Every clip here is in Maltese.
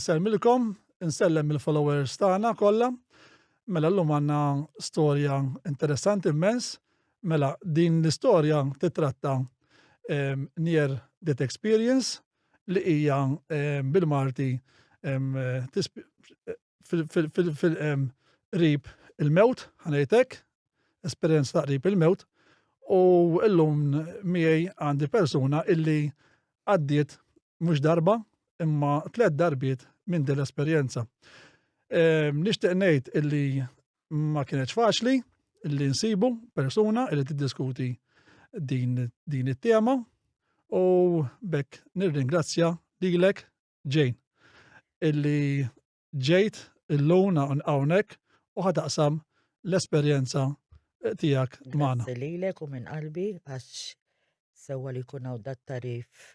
Insellmilkom, insellem il-followers tagħna kollha. Mela llum għandna storja interessanti immens. Mela din l-istorja titratta ehm, near death experience li hija ehm, bil-Malti ehm, fil-qrib il-mewt, ħanejtek, esperjenza ta' qrib il-mewt, u illum miegħi għandi persuna illi għaddiet mhux darba imma tlett darbiet minn din l-esperjenza. Ehm, nixtieq ngħid illi ma kienx faċli illi nsibu persuna illi tiddiskuti din, din it-tema u bekk nirringrazzja lilek Jane illi ġejt illum hawnhekk u ħa taqsam l-esperjenza tiegħek magħna. Grazzi lilek u minn qalbi għax sewwa li jkun hawn dat-tarif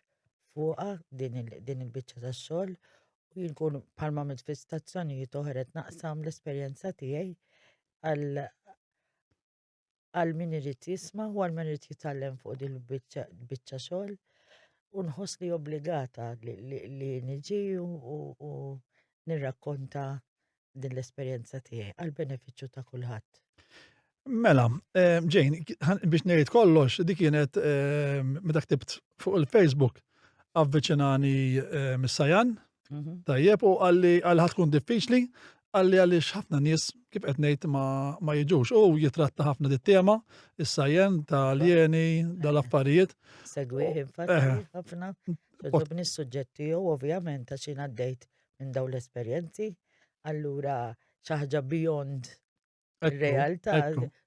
fuqha din il-biċċa tax-xogħol u jien nkun bħalma għamilt fi stazzjonijiet oħra qed naqsam l-esperjenza tiegħi għal għal min irid jisma' u għal min irid jitgħallem fuq din il-biċċa xogħol u nħoss li obbligata li niġi u nirrakkonta din l-esperjenza tiegħi għal benefiċċju ta' kulħadd. Mela, eh, Jane, biex ngħid kollox, di kienet eh, meta ktibt fuq il-Facebook avviċinani eh, mis-Sajan, mhm. tajjeb, u għalli għal tkun diffiċli, għalli għaliex ħafna nies kif qed ngħid ma, ma jiġux. U jitratta ħafna dit tema, is-sajen ta' aljeni, dal-affarijiet. Segwih infatti ħafna. Togħġobni s-suġġett tiegħu ovvjament għax jien għaddejt minn dawn l-esperjenzi, allura xi ħaġa beyond ir-realtà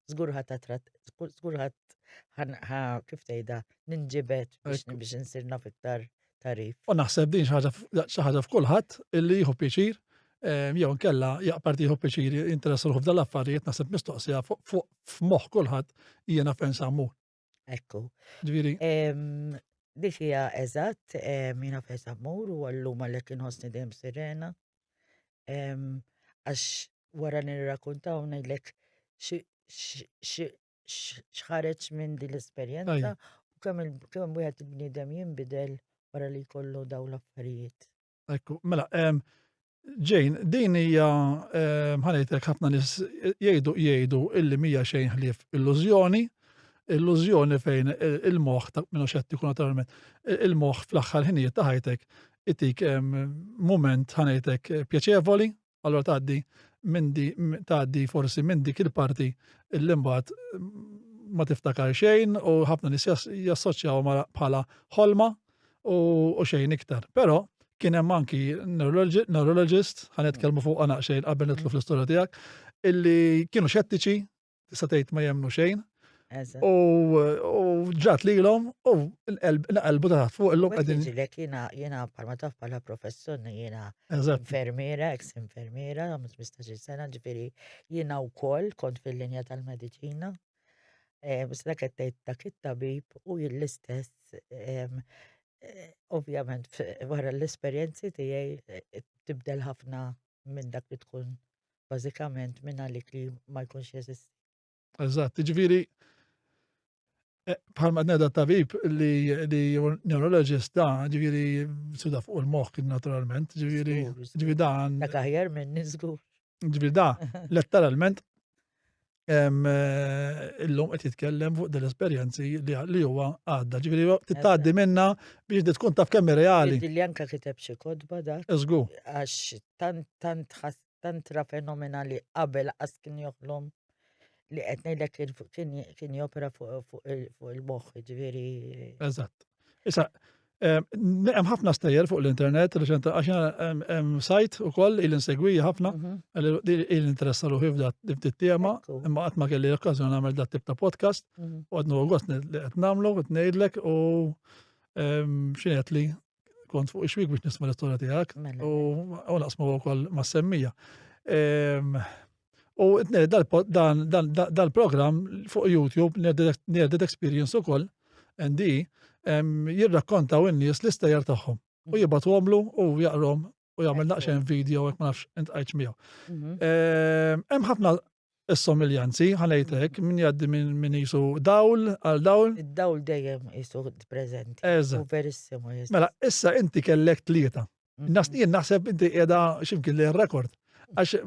żgur ħadd attrat, żgur ħadd kif tgħidha ninġibed biex insir naf iktar tarif. U naħseb din xi ħaġa f'kulħadd illi jieħu pjaċir jew nkella jaqparti jieħu pjaċir jinteressa ruħu f'dan l-affarijiet naħseb mistoqsija fuq f'moħħ kulħadd jiena fejn sa mmur. Ekku. Ġifieri. Dik hija eżatt, jiena fejn sa mmur u allum għalhekk inħossni dejjem sirena. Għax wara li nirrakkuntaw ngħidlek x'ħareġ minn din l-esperjenza u kemm wieħed il-bniedem jinbidel wara li jkollu dawn l-affarijiet. Ekku, mela, Jane, din hija ħanejtek ħafna nies jgħidu jgħidu illi mija xejn ħlief illużjoni, illużjoni fejn il-moħħ ta' minnu xettiku naturalment, il-moħħ fl-aħħar ħinijiet ta' ħajtek itik mument ħanejtek pjaċevoli, Allura tgħaddi minn di tgħaddi forsi minn dik il-parti illi mbagħad ma tiftakar xejn u ħafna nies jassoċjaw bħala ħolma u xejn iktar. Però kien hemm anki neurologist, ħa nitkellmu fuq naqxejn qabel nidħlu fl-istorja tiegħek, illi kienu xettiċi tista' tgħid ma jemmnu xejn. U ġrat lilhom u nqelbu ta' fuq illum qegħdin. Lek jiena jiena bħalma taf bħala professjoni jiena infermiera, ex infermiera, għamilt 15-il sena, ġifieri jiena wkoll kont fil-linja tal-mediċina. Eh, Biss dak qed tgħid dak it-tabib u jien l-istess eh, ovvjament wara l-esperjenzi tiegħi eh, tibdel ħafna minn dak li tkun bażikament minn għalik li ma jkunx jeżisti. Eżatt, ġifieri eh, bħalma neda tabib li li neurologist da, ġifieri suda fuq il-moħħ naturalment, ġifieri ġifieri dan. Dak aħjar minn żgur. Ġifieri da, letteralment Eh, illum qed jitkellem fuq dell-esperjenzi li huwa għadda. Ġifieri tgħaddi minna biex tkun taf kemm reali. Li anka kiteb xi kotba dak. Żgur. Għax tant tant tant ra fenomena li qabel qas kien joħlom li qed ngħidlek kien jopera fuq il-moħħ, ġifieri. Eżatt. Issa, Hemm ħafna stejjer fuq l-internet, reċent għax hemm sajt ukoll il insegwija ħafna, mhm. il interessa ruħi f'dat tema, imma qatt ma kelli l-okkażjoni nagħmel dat tip ta' podcast, mhm. u għadnu gost li qed nagħmlu, qed ngħidlek u x'ingħed li kont fuq ix-xwik biex nisma' l-istorja tiegħek mela, u mela. naqsmu wkoll mas-semmija. U dal-program fuq YouTube, Near Death Experience ukoll, NDE, jirrakkontaw in-nies l-istejjer tagħhom. U mm. jibgħatuhomlu u jaqrom u jagħmel daqsxejn video jekk ma nafx intqajtx miegħu. Mhm. Hemm ħafna is-somiljanzi, ħanejtek, min jgħaddi minn jisu dawl għal dawl. Id-dawl dejjem jisu preżenti. Eżatt. Verissimu. Mela, issa inti kellek tlieta. Mhm. Jien naħseb inti qiegħda x'imkien li rekord. Għax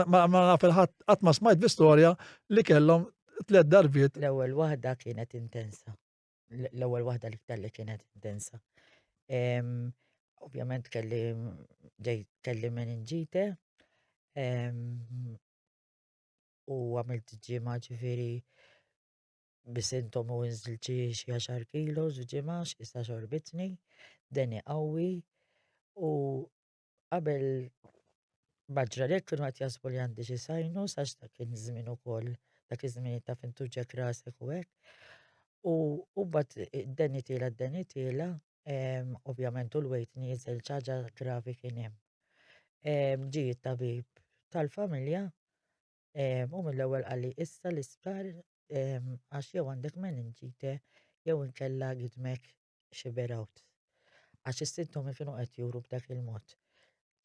ma naf il-ħadd qatt ma smajt bi storja li kellhom tlett darbiet. L-ewwel waħda kienet intensa. L-ewwel waħda l-iktar li kienet intensa. Ovvjament kelli ġej kelli meningite u għamilt ġimgħa ġifieri bi sintomu u nżilt xi xi għaxar kilos f'ġimgħa issa xorbitni, deni qawwi u qabel ma ġralek kienu qed jaħsbu li għandi xi sinus għax dak kien żmien ukoll dak iż-żmien ta' fin tuġek rasek u hekk. U mbagħad id-deni tiela d-deni tiela, ovvjament u l-weight nieżel ċaġa gravi kien hemm. Ġie t-tabib tal-familja U mill-ewwel qalli issa l-isptar għax jew għandek meninġite jew inkella gidmek xiber out. Għax is-sintomi kienu qed juru b'dak il-mod.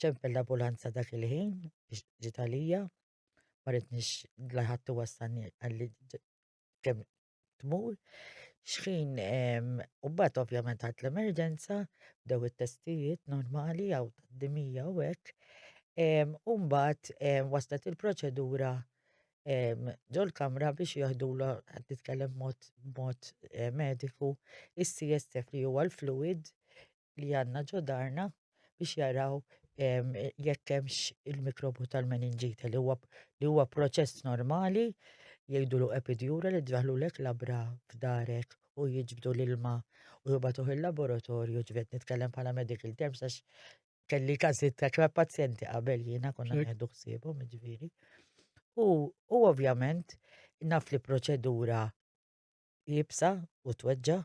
Ċempel l-ambulanza dak il-ħin biex ġiet għalija, ma ridnix la ħadd iwassalni qalli kemm tmur. Xħin, u mbagħad ovvjament ħadt l-emerġenza, bdew it-testijiet normali għaw tad-dimija u hekk. U mbagħad waslet il-proċedura ġol-kamra biex jaħdula qed titkellem mod mod eh, mediku is-CSF li huwa l-fluid li għandna ġo darna biex jaraw jekk hemmx il-mikrobu tal-meninġite li huwa li huwa proċess normali jgħidulu epidura li ddaħlulek labra f'darek u jiġbdu l-ilma u jibatuh il-laboratorju ġifieri nitkellem bħala medical terms għax kelli każijiet ta' kra pazjenti qabel jiena konna nieħdu ħsiebhom jiġifieri. U, u ovvjament naf li proċedura iebsa u tweġġa'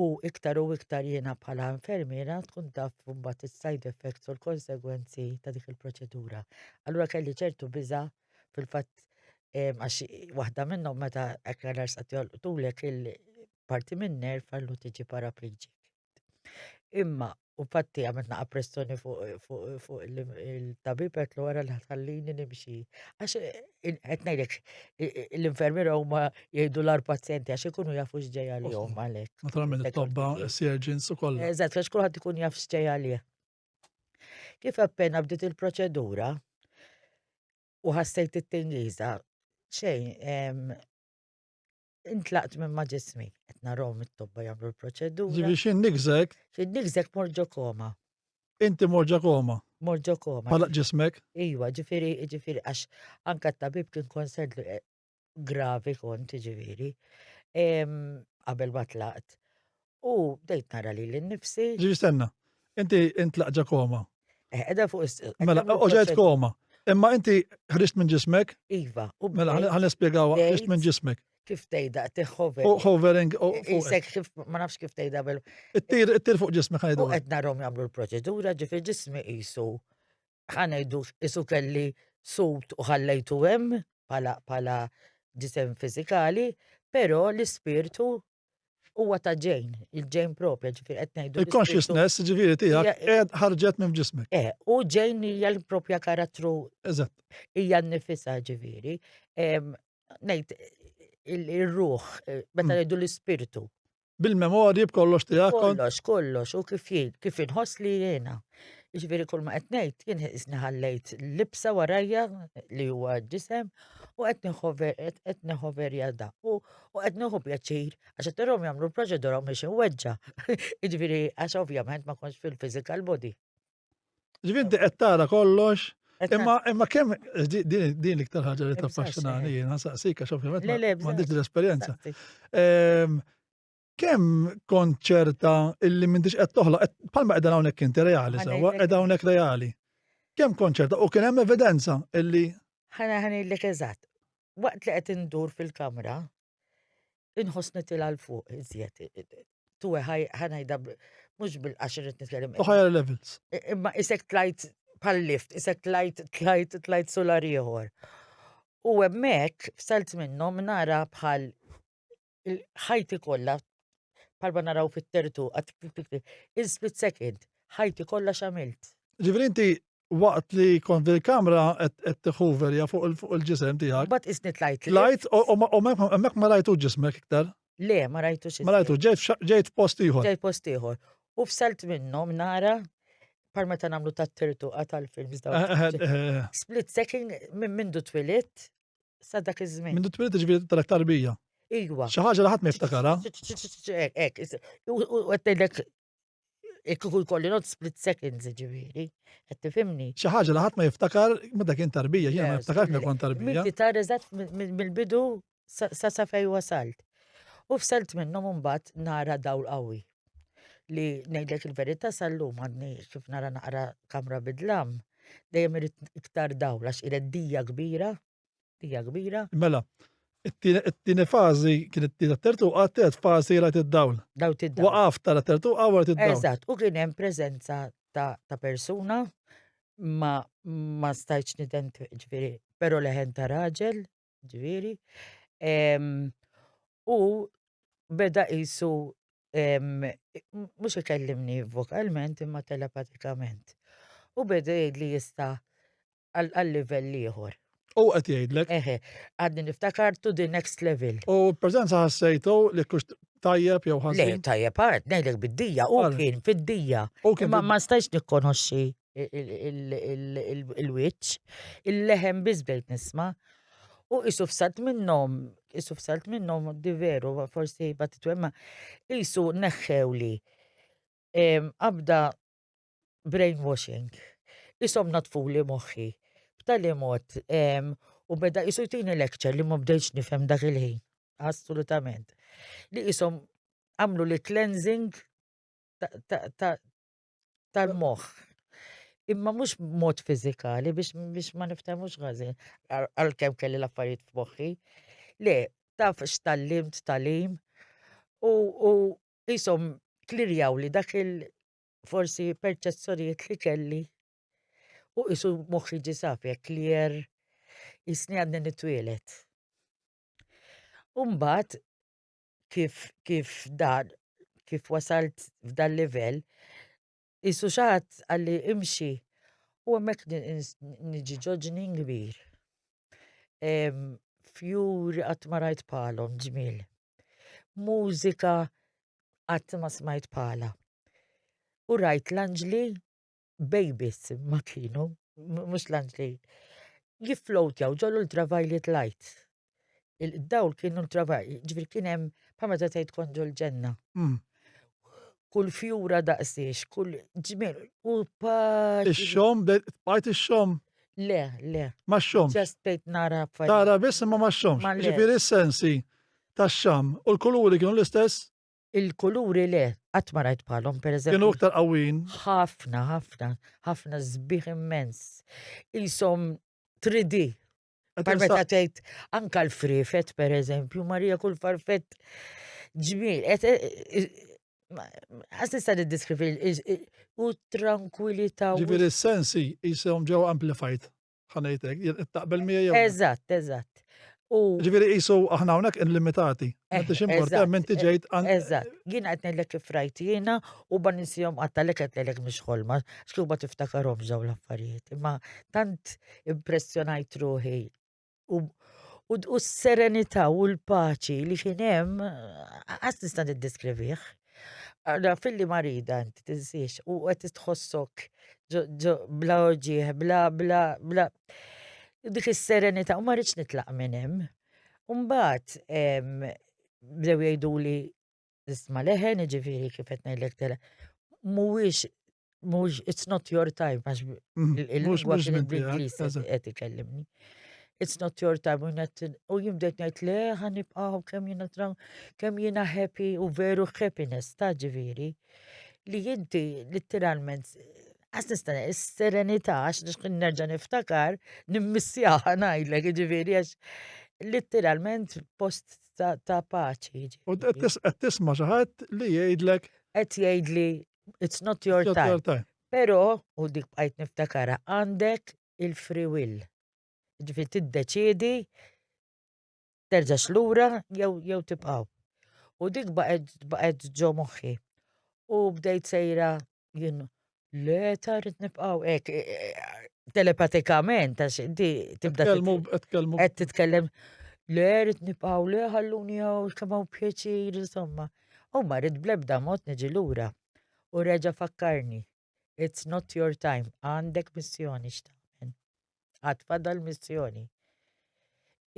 U iktar u iktar jiena bħala infermiera tkun taf mbagħad is-side effects u l-konsegwenzi ta' dik il-proċedura. Allura kelli ċertu biża' fil-fatt għax waħda minnhom meta hekk nars qed jolqtulek il-parti minn nerv għallu tiġi paraplegic. Imma u fatti għamilt naqa pressjoni fuq il-tabib għetlu wara li ħallini nimxi. Għax qed ngħidlek l-infermiera huma jgħidu l pazjenti għax ikunu jafu x'ġej għalihom għalhekk. Naturalment it-tobba, surgeons u kollha. Eżatt, għax kulħadd ikun jaf x'ġej għalih. Kif appena bdiet il-proċedura u ħassejt it-tingiża, xejn, intlaqt minn ma' ġismi. Qed narahom it-tobba jagħmlu l-proċedura. Ġifieri xi nigżek? Xi nigżek mort ġo koma. Inti mort ġo koma? Mort ġo koma. Bħala ġismek? Iva, ġifieri, ġifieri għax anka t-tabib kien konsent li eh, gravi kont, ġifieri. Qabel ma tlaqt. U bdejt nara lili nnifsi. Ġifieri stenna, inti intlaq ġa koma. Eh, edha fuq is- Mela, u ġejt koma. Imma inti ħriġt minn ġismek? Iva. Mela, ħan nispjegaw ħriġt minn ġismek. Kif tgħidha tiħover. Hovering. Isek kif ma nafx kif tgħidha bil. It-tir it-tir fuq ġismek ħajdu. U qed narhom jagħmlu l-proċedura ġifier ġismi qisu ħa ngħidu qisu kelli sut u ħallejtu hemm bħala bħala ġisem fiżikali, però l-ispirtu huwa ta' Jane, il-Jane propja, ġifieri qed ngħidu. Il-consciousness ġifieri tiegħek qed ħarġet minn ġismek. Eh, u Jane hija l-propja karattru. Eżatt. Hija nnifisha ġifieri. Ngħid il-ruħ, eh, meta mm. ngħidu l-ispirtu. Bil-memorji b'kollox tiegħek. Kollox, kollox, u kif jien, kif inħoss li jiena. Jiġifieri kull ma qed ngħid, jien isni ħallejt libsa warajja li huwa ġisem u qed qed neħoverja da. U qed nieħu pjaċir għax qed narahom jagħmlu l-proċedura u mhix inweġġa'. Jiġifieri għax ovvjament ma kontx fil-physical body. Ġifieri inti qed tara kollox, imma imma kemm din din l-iktar ħaġa li taffaxxinani jien ħansaqsik għax ovvjament m'għandix l-esperjenza. Ehm, Kemm kont ċerta illi m'intix qed toħloq, bħalma qiegħda hawnhekk inti reali sewwa, qiegħda hawnhekk reali. Kemm kont ċerta u kien hemm evidenza illi. Ħa ngħidlek eżatt. Waqt li qed indur fil-kamra, inħossni tilgħa 'l fuq iżjed. To a high, ħa ngħidha mhux bil-għax irrid nitkellem. To higher levels. Imma isek tlajt bħal lift, isek tlajt tlajt tlajt sular ieħor. U hemmhekk f'salt minnhom nara bħal ħajti kollha bħalma naraw fit-tertu, in split second, ħajti kollha x'għamilt. Ġifieri inti waqt li kont fil-kamra qed tiħuverja fuq il-ġisem tiegħek. Bat isni tlajt. Tlajt u hemmhekk ma rajtu ġismek iktar. Le, ma rajtux. Ma rajtu, ġejt post ieħor. Ġejt post ieħor. U f'salt minnhom nara. Par meta nagħmlu tat-tirtuqa tal-films dawn. Eh, eh, eh, Split second minn mindu twilit sa dak iż-żmien. Mindu twilit ġifieri tal-tarbija. Iwa. Xi ħaġa li ħadd ma jiftakarha. Ek, u qed ngħidlek kieku jkolli not split seconds ġifieri, qed tifhimni. Xi ħaġa li ħadd ma jiftakar meta kien tarbija, jiena ma niftakarx meta kont tarbija. Inti tara eżatt mill-bidu sa sa fej wasalt. U f'salt minnhom imbagħad nara dawl qawwi. Li ngħidlek il-verità sal-lum għadni kif nara naqra kamra bidlam, dejjem irid iktar dawl għax irid dija kbira, dija kbira. Mela, it-tieni fażi kienet it tertuqa, t-tielet fażi rajt id-dawl. Daw id-dawl. Waqaf tara tertuqa wara id-dawl. Eżatt, u kien hemm preżenza ta' persuna ma ma stajtx nidentifika, ġifieri, però leħen ta' raġel, ġifieri, u beda qisu mhux ikellimni vokalment imma telepatikament. U beda jgħidli jista' għal livell ieħor. U qed jgħidlek. Eħe, għadni niftakar to the next level. U preżenza ħassejtu li kux tajjeb jew ħażin? Le, tajjeb għad, ngħidlek bid-dija, u kien fid-dija. Imma ma stajx nikkonoxxi il-wiċċ, il-leħen biss bdejt nisma'. U isu f'salt minnhom, isu f'salt minnhom di veru, forsi batitu imma isu neħħewli qabda brainwashing. Isom natfuli moħħi. B'tali mod u beda isu jtini lecture li ma bdejtx nifhem dak il-ħin. Assolutament. Li isom għamlu li cleansing tal-moħħ. Imma mhux mod fiżikali biex, biex ma niftehmux ħażin għalkemm kelli l-affarijiet f'moħħi. Le, taf x'tallimt talim u, u jisom klirjaw li dak il forsi perċezzjonijiet li kelli u isu moħħi ġi safi, clear, jisni għadni nitwielet. Umbat, kif kif dan kif wasalt f'dan livell, isu xaħat għalli imxi u hemmhekk niġi ġoġnin kbir. Fjuri qatt ma rajt bħalhom ġmiel. Mużika qatt ma smajt bħala. U rajt l-anġli babies ma kienu, mhux l-anġli, jifflowtjaw ġol ultraviolet light. Il-dawl kien ultraviolet, ġifieri kien hemm bħal meta tgħid kont ġol ġenna. Mm. Kull fjura daqsiex, kull ġmiel u paċi. Ix-xom, bajt ix-xom. Le, le. Ma xom. Just bejt nara affarijiet. Tara biss imma ma xomx. Ġifieri s-sensi tax-xam u l-kuluri kienu l-istess Il-kuluri le, qatt ma rajt bħalhom, per eżempju. Kienu iktar qawwin. Ħafna, ħafna, ħafna sbieħ immens. Isom 3D. Par meta tgħid anka l-frifet, per eżempju, Marija kull farfett ġmiel. Għas nista' niddiskrivi u tranquillità. Ġifieri s-sensi jisom ġew amplified. ħanejtek, taqbel miegħi jew. Eżatt, eżatt. U Ġifieri qisu aħna hawnhekk illimitati. Eh, M'intix import hemm inti ġejt Eżatt. Jiena qed ngħidlek kif rajt jiena u ma ninsihom qatt għalhekk qed ngħidlek mhix ħolma, x'kieku ma tiftakarhomx dawn l-affarijiet. Imma tant impressjonajt ruħi u u s-serenità u l-paċi li kien hemm għas nista' niddeskrivih. Ara filli marida inti tinsiex u qed tħossok bla uġigħ, bla bla bla dik is-serenità u ma rridx nitlaq minn hemm. U mbagħad bdew jgħiduli Nisma' leħen, jiġifieri kif qed ngħidlek tele. Mhuwiex mhux it's not your time għax mm, il-lingwa kienet bl-Ingliż qed ikellimni. It's not your time u u jien bdejt ngħid le ħa nibqgħu kemm jiena tran kemm jiena happy u veru happiness ta' ġifieri li inti litteralment għas nista' is-serenità għax nixtieq nerġa' niftakar nimmissjaha ngħidlek jiġifieri għax litteralment post ta' paċi. U qed tisma' xi ħadd li jgħidlek. Qed jgħidli it's not your time. Però, u dik bqajt niftakara, għandek il-free will. Ġifieri tiddeċiedi terġax lura jew jew tibqgħu. U dik baqgħet baqgħet ġo moħħi. U bdejt sejra jien le ta' rrid nibqgħu hekk e, e, e, telepatikament għax inti tibda Tkellmu tkellmu qed titkellem le rrid nibqgħu le ħalluni hawn kemm hawn pjaċir insomma. U ma rrid bl-ebda mod niġi lura. U reġa' fakkarni. It's not your time. Għandek missjoni x'tagħmel. Għad fadal missjoni.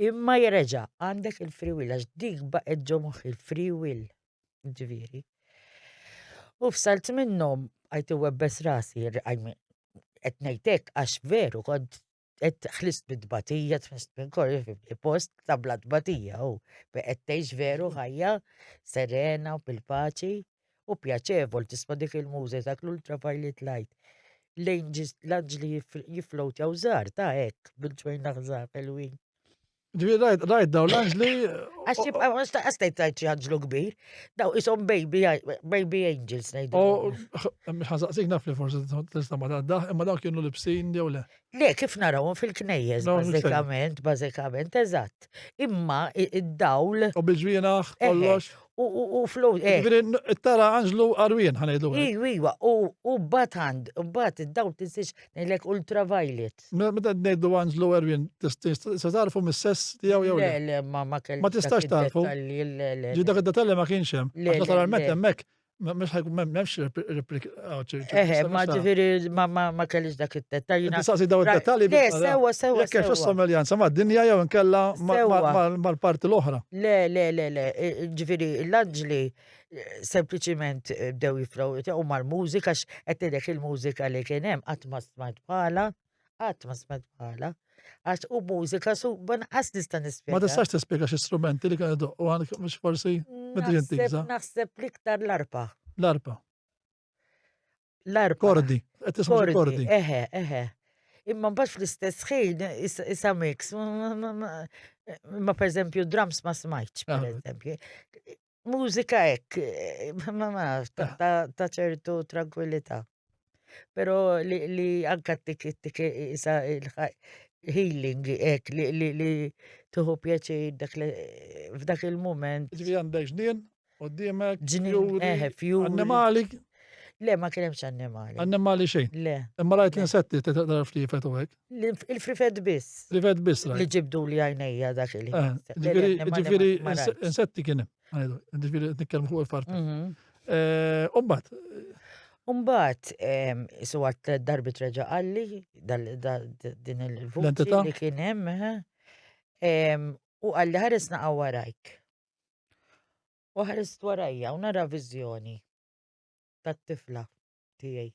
Imma jereġa' għandek il-free will għax dik baqgħet ġo moħħi il-free will. Ġifieri. U f'salt minnhom għajt iwebbes rasi, qed ngħidlek għax veru kont qed ħlist bit-tbatija, tħlist minn kollox, post ta' bla tbatija u qed tgħix veru ħajja serena u bil-paċi u pjaċevol tisma' dik il-mużika dak l-ultraviolet light. L-anġli jiflowtjaw żgħar ta' hekk bil-ġwejna ħżar ħelwin. Ġifieri rajt rajt dawn l-anġli. Għax jibqa' ma nista' tgħid rajt xi anġlu kbir, daw ishom baby baby angels ngħidu. Mhux ħasaqsik naf li forsi tista' ma tgħaddah, imma dawk kienu libsin jew le. Le, kif narawhom fil-knejjes, bażikament, bażikament, eżatt. Imma id-dawl. U bil-ġwienaħ, kollox. U flow. Eh. Ġifieri tara anġlu għarwien ħanejdu. Iwa, iwa, u bat għand, u bat id-dawl tinsiex ngħidlek ultraviolet. Meta ngħidu anġlu għarwien, tista' tarfu mis-sess tiegħu jew le? Le, le, ma ma kelli. Ma tistax tarfu. Ġi dak id-detalji ma kienx hemm. Naturalment hemmhekk Mhux ħajkun m'hemmx replik. Eħe, ma ġifieri ma ma ma kellix dak id-dettalji. Tistaqsi daw id-dettalji. Le, sewwa sewwa. Jekk hemmx sommeljanza mad-dinja jew inkella mal-parti l-oħra. Le, le, le, le, ġifieri l-anġli eh, sempliċiment eh, bdew jifraw u mal-mużika qed ngħidlek il-mużika li kien hemm qatt ma smajt bħala. Qatt ma smajt bħala. Għax u mużika su ma naqas nista' nispjega. Ma tistax tispjega xi strumenti li kienu doqqu għandek mhux forsi meta Naħseb l-iktar l-arpa. L-arpa. L-arpa. Kordi, qed tisma' kordi. Eħe, eħe. Imma mbagħad fl-istess ħin isa mix. Ma pereżempju drums ma smajtx, ah. pereżempju. Mużika hekk, ma nafx, ta' ċertu tranquillità. Pero li, li anka tik tik isa healing hekk li li li tuħu pjaċir dak li f'dak il-mument. Ġifieri għandek ġnien qudiemek, ġnien, eħe, fjuri. Annimali. Le, ma kien hemmx annimali. Annimali xejn. Le. Imma rajt l-insetti tara fliefet u hekk. Il-frifet biss. Frifet biss rajt. Li ġibdu li għajnejja dak il eh, Ġifieri insetti kien hemm. Ġifieri nitkellmu fuq il-farfet. Mhm. Eh, Umbat. Umbat, su għat darbi treġa għalli, din il-vuċi li kien hemm, eh, u għalli ħares naqa' warajk. U ħarist warajja u nara viżjoni tat-tifla tiegħi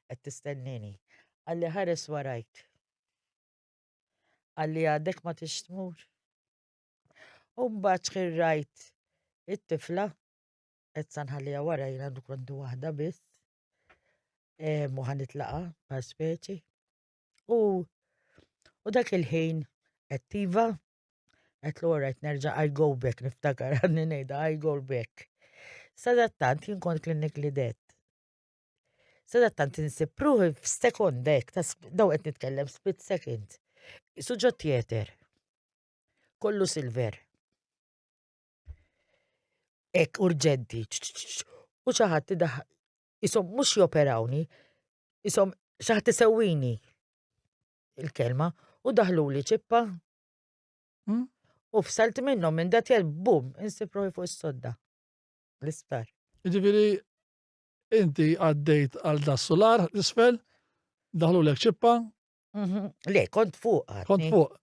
qed tistennini. Qalli ħares warajk. Qalli għadek ma tix tmur. U mbagħad xħin rajt it-tifla qed sa nħalliha wara jien għandu kontu waħda biss. E, mu ħanitlaqa bħal speċi. U u dak il-ħin qed iva Għetlu alright nerġa' I go back niftakar għadni ngħidha I go back. Sadattant jien kont clinically dead. Sadattant insib ruħi f'sekonda hekk, daw qed nitkellem split second. Isu ġo theater. Kollu silver. Hekk urġenti. U xi ħadd isom mhux joperawni, isom xi ħadd isewwini il-kelma u daħluli ċippa Hmm? U f'salt minnhom minn dat jgħid bum, insib ruħi fuq is-sodda. L-isptar. Jiġifieri inti għaddejt għal da solar l-isfel, daħlu lek ċippa. Mhm. Le, kont fuq. Kont fuq.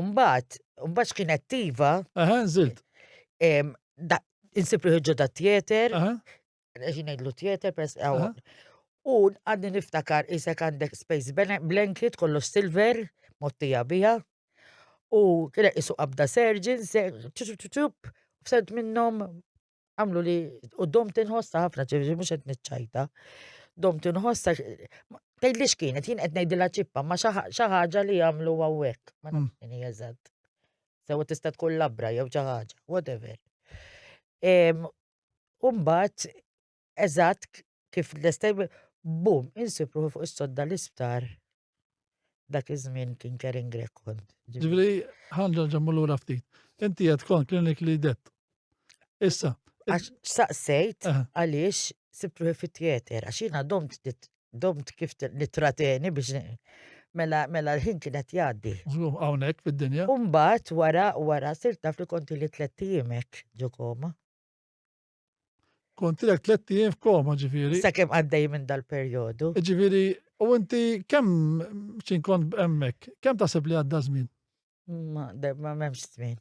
Umbat, umbat x'kienet tiva. Aha, nżilt. Insib ruħi ġodda theater. Qed ngħidlu theater pers U għadni niftakar isek għandek space blanket kollox silver, mottija biha. U kien isu qabda surgeon, ċup, f'sent minnhom għamlu li u dom tinħossa ħafna ġifieri mhux qed niċċajta. Dom tinħossa tgħidlix kienet jien qed ngħidilha ċippa ma xi ħaġa li jagħmlu hawnhekk. Ma nafx mm. x'inhi eżatt. Sewa tista' tkun labra jew xi ħaġa, whatever. U mbagħad eżatt kif lestej bum, insib ruħi fuq is-sodda l-isptar. Dak iż-żmien kien Karen Grech kont. Ġifieri ħanġa ġemmu lura ftit. Inti qed kont clinically dead. Issa. Għax saqsejt għaliex sibt ruħi fit-theater, għax jiena domt domt kif nitrateni biex mela mela l-ħin kienet jgħaddi. Hawnhekk fid-dinja. U mbagħad wara wara sirt taf li kont ili tlett ijiem hekk ġo koma. Kont ilek tlett ijiem f'koma ġifieri. Sakemm għaddej minn dal-perjodu. Ġifieri, u inti kemm x'in kont hemmhekk, kemm taħseb li għadda żmien? Ma ma m'hemmx żmien.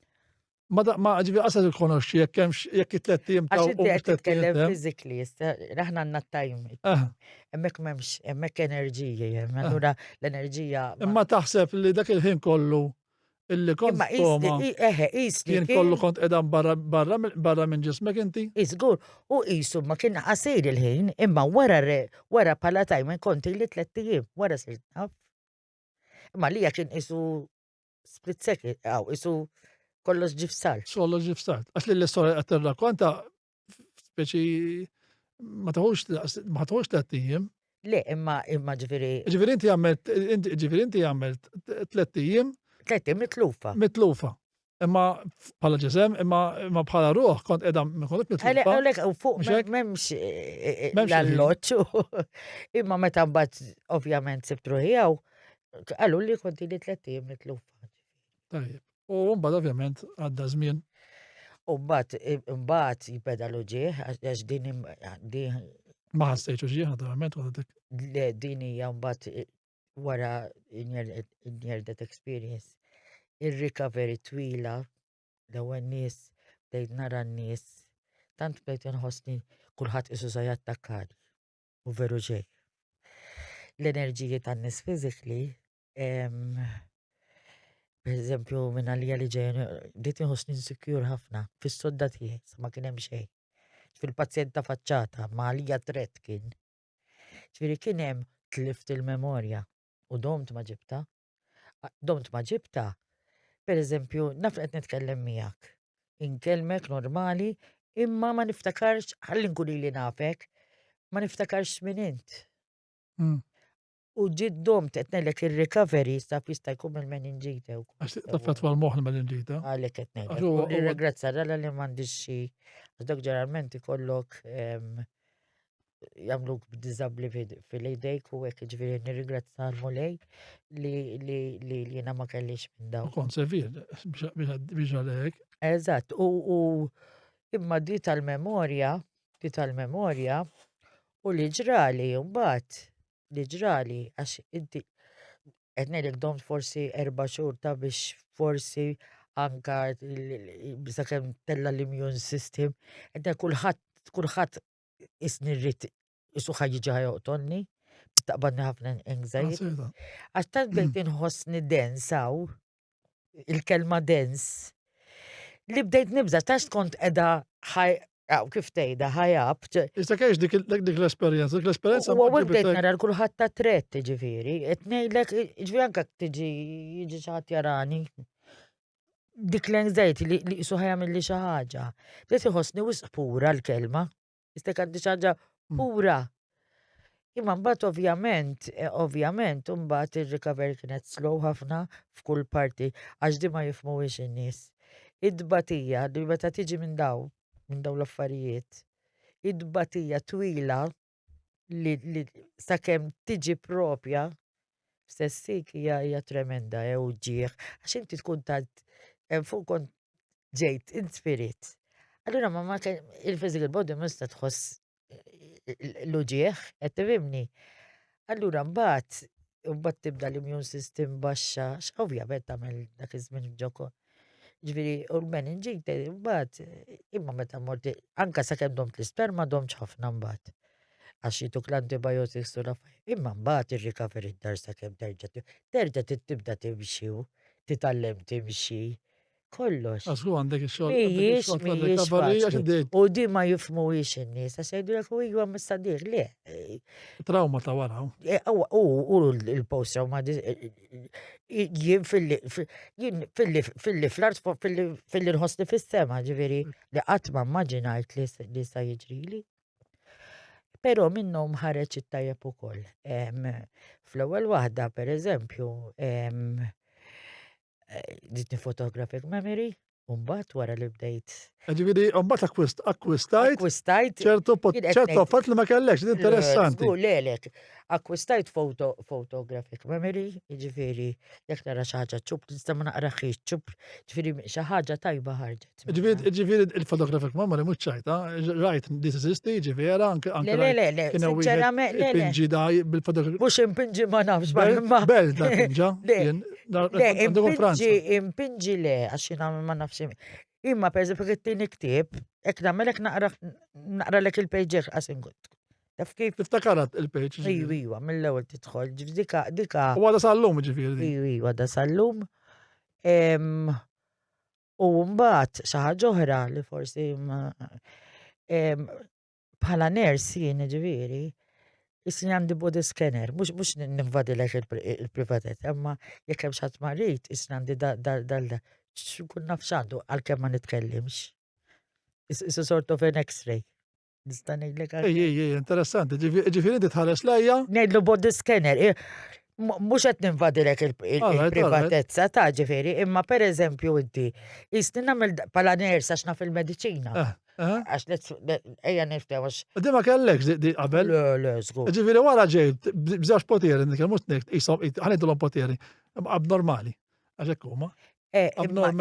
Ma ma ġifieri qasad ikkonoxxi jekk hemmx jekk it-tlett ijiem ta' Għax inti qed titkellem physically, issa aħna għandna time. Hemmhekk m'hemmx, hemmhekk enerġija, hemm allura l-enerġija. Imma taħseb li dak il-ħin kollu illi kont koma. Eħe, qisni. Jien kollu kont qiegħda barra barra barra minn ġismek inti? Iżgur, u qisu ma kien qasir il-ħin, imma wara wara bħala time kont ili tlett ijiem, wara sirt naf. Imma lija kien qisu split second, għaw, qisu kollox ġie f'salt. Kollox ġie f'salt. Għax li l-istorja qed tirrakkonta speċi ma taħux ma taħux tlett ijiem. Le, imma imma ġifieri. Ġifieri inti għamilt ġifieri inti għamilt tlett ijiem. Tlett ijiem mitlufa. Mitlufa. Imma bħala ġisem, imma imma bħala ruħ kont qiegħda ma kontx mitlufa. Għalek u fuq m'hemmx eh, eh, l-alloċ. Imma meta mbagħad ovvjament sibt ruħi hawn, qalu li kont ili tlett ijiem mitlufa. Tajjeb. U mbagħad ovvjament għadda żmien. U mbagħad imbagħad jibeda l-uġieħ għax din din Ma ħassejtx uġieħ naturalment wara dik. Le din hija mbagħad wara near death experience. Ir-recovery twila l-ewwel nies bdejt nara n-nies tant bdejt inħossni kulħadd isu se jattakkani u veru ġej. L-enerġiji tan-nies physically Per eżempju, minn għalija li ġejn, bdiet inħossni insecure ħafna, fis-sodda tiegħi, sa ma kien hemm xejn. Fil-pazjent ta' faċċata, ma għalija tret kien. Ġifieri kien hemm tlift il-memorja u domt ma ġibta. Domt ma ġibta. Per eżempju, naf qed nitkellem miegħek. Inkellmek normali, imma ma niftakarx, ħalli nkun ili nafek, ma niftakarx min int. U ġiet domt qed ngħidlek ir-recovery saf jista' jkun mill-meninġite wkoll. Għax taffettwa l-moħħ il-meninġite. Għalhekk qed ngħidlek. U nirringrazzja Alla li m'għandix xi għax dak ġeneralment ikollok jagħmluk b'diżabbli fil-idejk u hekk ġifieri nirringrazzja l-Mulej li li li jiena ma kellix minn dawn. Kont sevir biex għalhekk. Eżatt, u imma di tal-memorja, di tal-memorja u li ġrali mbagħad li ġrali għax inti qed ngħidlek domt forsi erba' xhur ta' biex forsi anka sakemm tella l-immune system, qed kulħadd kulħadd isni rrid isu ħa jiġi ħa joqtolni, taqbadni ħafna anxiety. Għax tant bdejt inħossni dens hawn, il-kelma dens, li bdejt nibża' tax kont qiegħda ħaj kif tgħidha high up. Issa kienx dik dik l-esperjenza, dik l-esperjenza. U għu bdejt nara l-kulħadd ta' trett, ġifieri, qed ngħidlek, ġifieri anke tiġi jiġi xi ħadd jarani. Dik l-anxiety li qisu ħa jagħmilli xi ħaġa. Bdejt inħossni wisq pura l-kelma. Istek għandi xi ħaġa pura. Imma mbagħad ovvjament, eh, ovvjament, mbagħad ir-recovery kienet slow ħafna f'kull parti għax di ma jifhmuhiex in-nies. Id-tbatija li meta tiġi minn daw, minn daw l-affarijiet, id-tbatija twila li, li sakemm tiġi propja stessik hija hija tremenda e uġigħ għax inti tkun tant hemm fuq kont ġejt in spirit. Allura ma ma il-physical body mhux se tħoss l-uġigħ, qed tifhimni. Allura mbagħad mbagħad tibda l-immune system baxxa, ovvjament tagħmel dak iż-żmien ġoko. Ġifieri u l-meningite mbagħad imma meta mort anka sakemm domt l-isptar ma domtx ħafna mbagħad. Għax jituk l-antibiotics u l-affarijiet. Imma mbagħad ir-recovery d-dar sakemm terġa' terġa' tibda timxi u titgħallem timxi. Kollox. Għax hu għandek ix-xogħol. Mhijiex, mhijiex faċli. U di ma jifhmuhiex in-nies, għax jgħidulek u iva missa dik, le. Trauma ta' wara. E, u l-post trauma jien fil-li jien fil-li fil-li fl-art fil-li nħossni fis-sema, ġifieri li qatt ma immaġinajt li sa jiġrili. Però minnhom ħareġ it-tajjeb ukoll. Fl-ewwel waħda, per eżempju, ditni photographic memory. U mbagħad wara li bdejt. Ġifieri, mbagħad akkwist, akkwistajt. Akkwistajt. ċertu ċertu affarijiet li ma kellekx, interessanti. Le, le, akkwistajt photo, photographic memory, ġifieri, jekk nara xi ħaġa ċup, nista' ma naqraħiex ċup, ġifieri xi ħaġa tajba ħarġet. Ġifieri, ġifieri il-photographic memory mhux ċajta, rajt li teżisti, ġifieri anke anke. Le, le, le, sinċerament, le, le. Pinġi daj bil-photographic. Mhux impinġi ma nafx, ma. Bel da pinġa. Le, impinġi, impinġi le, għax jina ma nafx. Imma per eżempju it-tieni ktieb, hekk nagħmel hekk naqra naqra lek il-page hekk qas inkun. Taf kif? Tiftakarat il-page. Iju, iwa, mill-ewwel tidħol, dika, dika. U għada sal-lum ġifieri. Iju, iwa, għada sal-lum. U mbagħad xi ħaġa oħra li forsi ma bħala nurse jien ġifieri, isni għandi body scanner, mhux mhux ninvadilek il-privatezza, imma jekk hemm xi ħadd marid, isni għandi dal nkun naf x'għandu għalkemm ma nitkellimx. It's a sort of an x-ray. Nista' ngħidlek. Ej, ej, ej, interessanti. Ġifieri inti tħares lejja. Ngħidlu body scanner. Mhux qed ninvadilek il-privatezza ta' ġifieri, imma pereżempju inti jisni nagħmel bħala nurse għax naf il-mediċina. Eh. Għax ejja niftew għax. Di ma kellekx di qabel. Le, le, żgur. Ġifieri wara ġej b'żewġ poteri, nitkellmu mhux ngħid qishom ħanidulhom poteri abnormali. Għax hekk huma. Eh,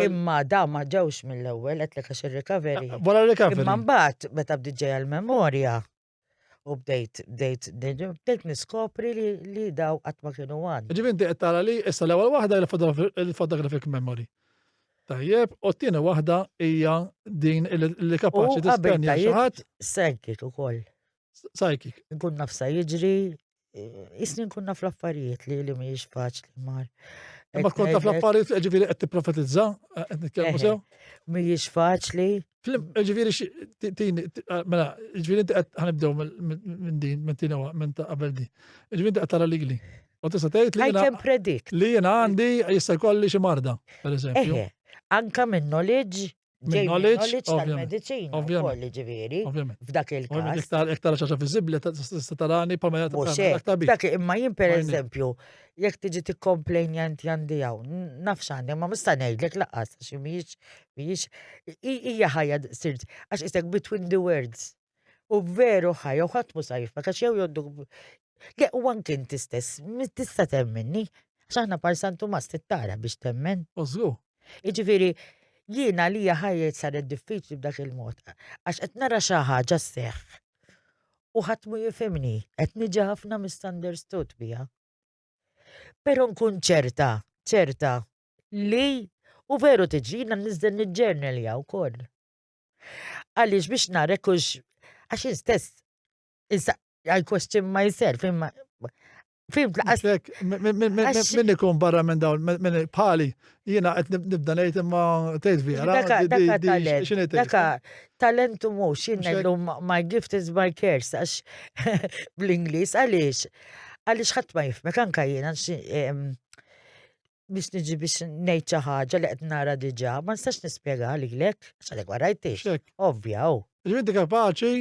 imma da ma ġewx mill-ewwel qed għax ir-recovery. Eh, wara recovery. Imma mbagħad meta bdiet ġejja l-memorja u bdejt bdejt bdejt niskopri li, li daw qatt ma kienu għandi. Ġifieri inti qed tara li issa l-ewwel waħda il-photographic memory. Tajjeb, u t-tieni waħda hija din li kapaċi tistenja xi ħadd. Psychic ukoll. Psychic. Nkun naf sa jiġri, Isni nkun naf l-affarijiet li li mhijiex faċli mar. Imma tkun taf l-affarijiet, ġifieri qed tipprofetizza, qed nitkellmu sew? Mhijiex faċli. Ġifieri tini, mela, ġifieri inti qed ħanibdew minn din, minn tieni minn ta' qabel din. Ġifieri inti qed tara lili. U tista' tgħid li I can predict. Li jiena għandi jista' jkolli xi marda, pereżempju. Anka minn knowledge Ġej knowledge tal-mediċina ukoll ġifieri. F'dak il-każ. Iktar iktar xaġa viżibbli tista' tarani bħalma jagħti Dak imma jien pereżempju jekk tiġi tikkomplejnja inti għandi hawn, naf x'għandi, ma mista' ngħidlek laqqas għax mhijiex mhijiex hija ħajja sirt għax isek between the words. U veru ħajja u ħadd mhu sa jifhmek għax jew jodduk Le, u anke inti stess, tista' temminni, għax aħna par San Tumas tittara biex temmen. Użgu. Jiġifieri, jiena li ħajja saret diffiċli b'dak il-mod, għax qed nara xi ħaġa sseħħ u ħadd mu jifhimni, qed niġi ħafna misunderstood biha. Però nkun ċerta, ċerta li u veru tiġi jiena niżel niġġernelja wkoll. Għaliex biex nara kux għax jien stess I question myself imma Fim laqas. Min ikun barra minn dawn, minn bħali, jiena qed nibda ngħid imma tgħid vera. Daka talent. Daka talentu mhux jien ngħidlu my gift is my curse għax bl-Ingliż għaliex għaliex ħadd ma jifhmek anka jiena biex niġi biex ngħid xi ħaġa li qed nara diġà, ma nistax nispjega lilek, għax għadek ma rajtix. Ovvja, hu. Ġifieri inti kapaċi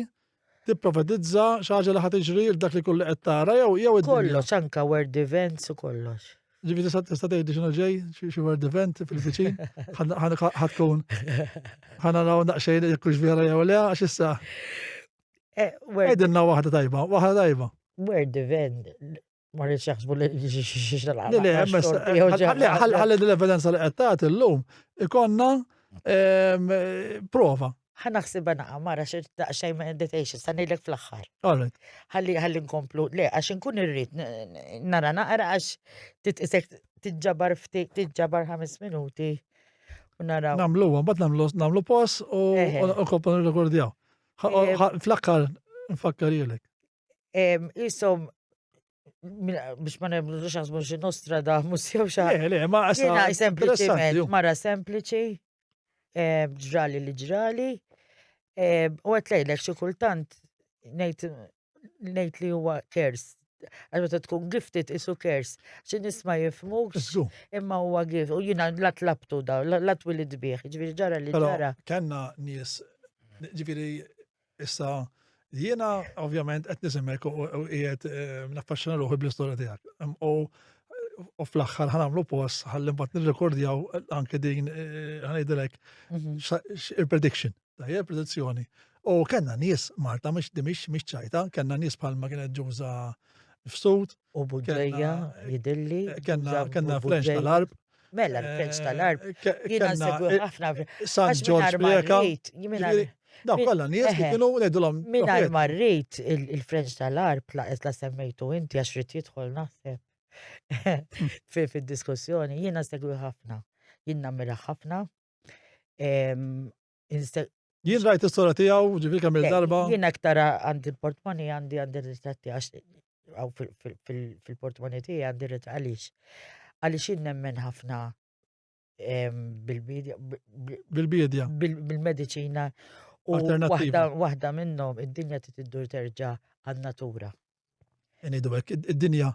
tipprofetizza xi ħaġa li ħa tiġri l dak li kull li qed tara jew jew Kollox anka world events u kollox. Ġifieri tista' tista' tgħidli x'inhu ġej, xi world event fil-viċin, ħa tkun ħa naraw daqsxejn jekk hux vera jew le għax issa. Eh, Għidilna waħda tajba, waħda tajba. World event, Ma rridx jaħsbu li Le, le, ħalli l-evidenza li qed tagħti llum ikonna ehm, prova. Ħa naħsibha naqa' mara xi daqsxejn meditation, sa ngħidlek fl-aħħar. Ħalli ħalli nkomplu, le għax inkun irrid nara naqra għax titqisek tiġġabar ftit, tiġġabar ħames minuti u naraw. Namlu, mbagħad nagħmlu nagħmlu post u nkomplu nirrekordjaw. Fl-aħħar nfakkar jilek. Isom, biex ma nibdux jaħsbu xi Nostradamus jew xi Le, le, ma Jiena sempliċiment mara sempliċi, ġrali li ġrali, u qed ngħidlek xi kultant ngħid ngħid li huwa curse. Għax meta tkun gifted isu curse. Xi nies ma jifhmukx imma huwa gift. U jiena la tlabtu daw, la twilid bih, ġifieri ġara li ġara. Kellna nies, ġifieri Issa, jiena ovvjament qed nisimek u qiegħed eh, naffaxxina ruħi bl-istorja tiegħek. U u fl-aħħar ħa nagħmlu post ħalli mbagħad nirrekordjaw anke din eh, ħa ngħidilek mhm. il-prediction, tajjeb predizzjoni. U kellna nies Marta mhux di mhix mhix ċajta, kellna nies bħalma kienet ġuża fsud. U Buġeja jidilli. Eh, kellna kellna French tal-Arb. Mela l-French eh, tal-Arb. Jiena segwi ħafna. San Ġorġ Preca. Dawn kollha nies li kienu ngħidulhom. Mingħajr ma rrid il-French tal-Arb laqgħet la semmejtu inti għax rrid jidħol naħseb fid-diskussjoni, jiena segwi ħafna. Jien nagħmilha ħafna. Jien rajt is-sora tiegħu, ġifieri kemm il-darba. Jien aktar għandi l-portmoni għandi għandi ritratti għax fil-portmoni tiegħi għandi ritratti għaliex. Għaliex jien nemmen ħafna bil-bidja. Bil-bidja. Bil-mediċina. U waħda minnhom id-dinja trid iddur terġa' għan-natura. Ngħidu hekk, id-dinja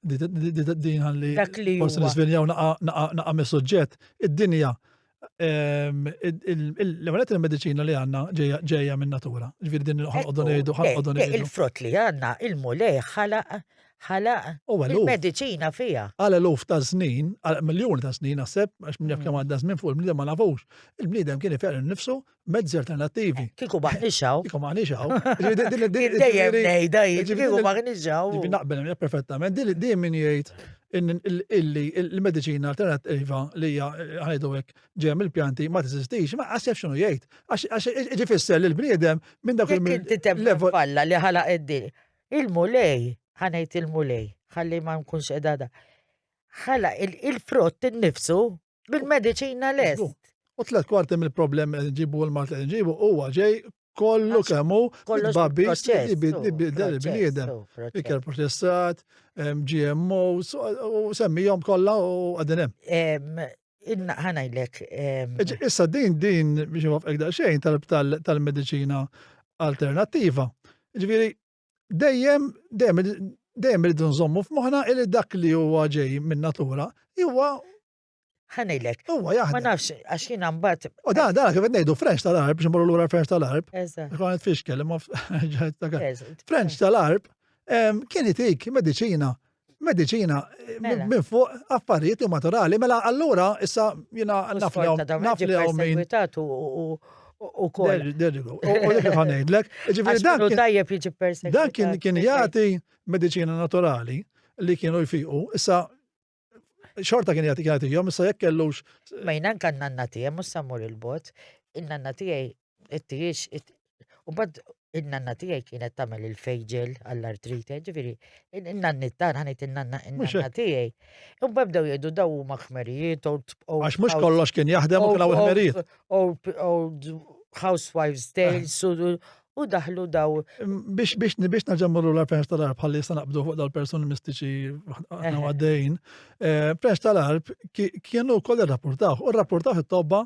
din ħalli forsi nisvinjaw naqa' mis-suġġett, id-dinja l-ewwel il-mediċina li għandna ġejja minn natura. Ġifieri din ħanqodu ngħidu ħanqodu ngħidu. Il-frott li għandna il-mulej ħalaq ħalaq il-mediċina fija. Għal eluf ta' snin, għal miljuni ta' snin naħseb, għax minn jaf kemm mm. għadda żmien fuq il-bniedem ma nafux. Il-bniedem kien iferq nifsu mezzi alternattivi. Eh, kieku maħniex hawn. Kieku maħniex hawn. Dejjem ngħidha kieku maħniex hawn. Ġifieri naqbel perfettament. Din min jgħid illi il-mediċina alternattiva li hija ħajdu hekk ġejja mill-pjanti ma teżistix, ma qas jaf x'inhu jgħid. Għax ġifisser li l-bniedem minn dak il-level. Falla li ħalaq id-din. Il-Mulej, ħa ngħid il-Mulej, ħalli ma nkunx qiegħda ħalaq il-frott innifsu bil-mediċina lest. U tlet kwarti mill-problemi li nġibu l-mart li nġibu huwa ġej kollu kemm hu babbis li bniedem. Ikel proċessat, GMOs, u semmihom kollha u qegħdin hemm. Ħanajlek. Issa din din biex nwafqek daqsxejn tal-mediċina alternattiva. Ġifieri dejjem dejjem dejjem irridu nżommu f'moħħna li dak li huwa ġej minn natura huwa ħanejlek. Huwa jaħdem. Ma nafx, għax jiena mbagħad. U dan dan kif qed ngħidu French tal-Arb biex imorru lura French tal-Arb. Eżatt. Kont qed fixkel imma French tal-Arb kien itik mediċina mediċina eh, mela. minn fuq affarijiet li naturali, mela allura issa jiena naf li hawn min. U kol. U dik li ngħidlek. Ġifieri dan tajjeb jiġi persegwitat. Dan kien kien jagħti mediċina naturali li kienu jfiqu, issa xorta kien jagħti kien jagħtihom, issa jekk kellux. Ma jien anke n-nanna tiegħi mhux sammur il-bot, in-nanna tiegħi it-tiex U bad in-nanna tiegħi kienet tagħmel il-fejġel għall-artrite, ġifieri in-nanni tagħna ħanejt in-nanna in-nanna tiegħi. U bdew jgħidu daw huma ħmerijiet Għax mhux kollox kien jaħdem u kien hawn ħmerijiet. Old housewives tales u daħlu daw. Biex biex biex naġemmuru l-French tal-Arb ħalli jista' naqbdu fuq dal-persuni mistiċi aħna għaddejn. Eh, French tal-Arb kienu wkoll irrapportaw, u rrapportaw it-tobba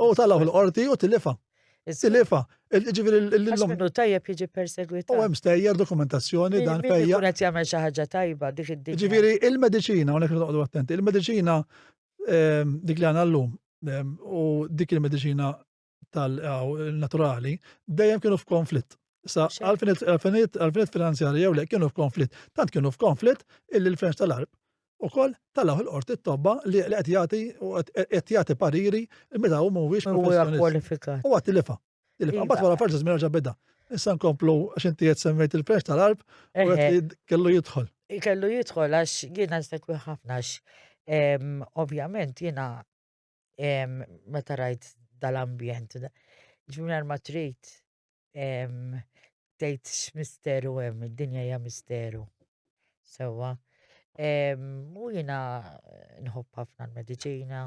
u talaw il-qorti u tilifa. Tilifa. Ġifieri l-lum. Minnu tajjeb jiġi persegwitat. U hemm stejjer dokumentazzjoni dan fejja. Kun qed jagħmel xi ħaġa tajba dik id-dinja. Ġifieri il-mediċina, hawnhekk noqogħdu attenti, il-mediċina ehm, dik li għandna llum ehm, u dik il-mediċina tal-naturali dejjem kienu f'konflitt. Sa għalfiniet finanzjarji jew le kienu f'konflitt. Tant kienu f'konflitt illi l-French tal-Arb ukoll talaw il-qorti t-tobba li qed jagħti u qed jagħti pariri meta hu mhuwiex professjonist. kwalifikat. U għad tilifa. Tilifa. Mbagħad wara forsi żmien reġa' beda. Issa nkomplu għax inti qed semmejt il-French tal-Arb u qed kellu jidħol. Kellu jidħol għax jiena nsegwi ħafna għax ovvjament jiena meta rajt dal-ambjent, ġifieri ma trid tgħid x'misteru hemm, id-dinja hija misteru. Sewwa. U jiena nħobb ħafna l-mediċina,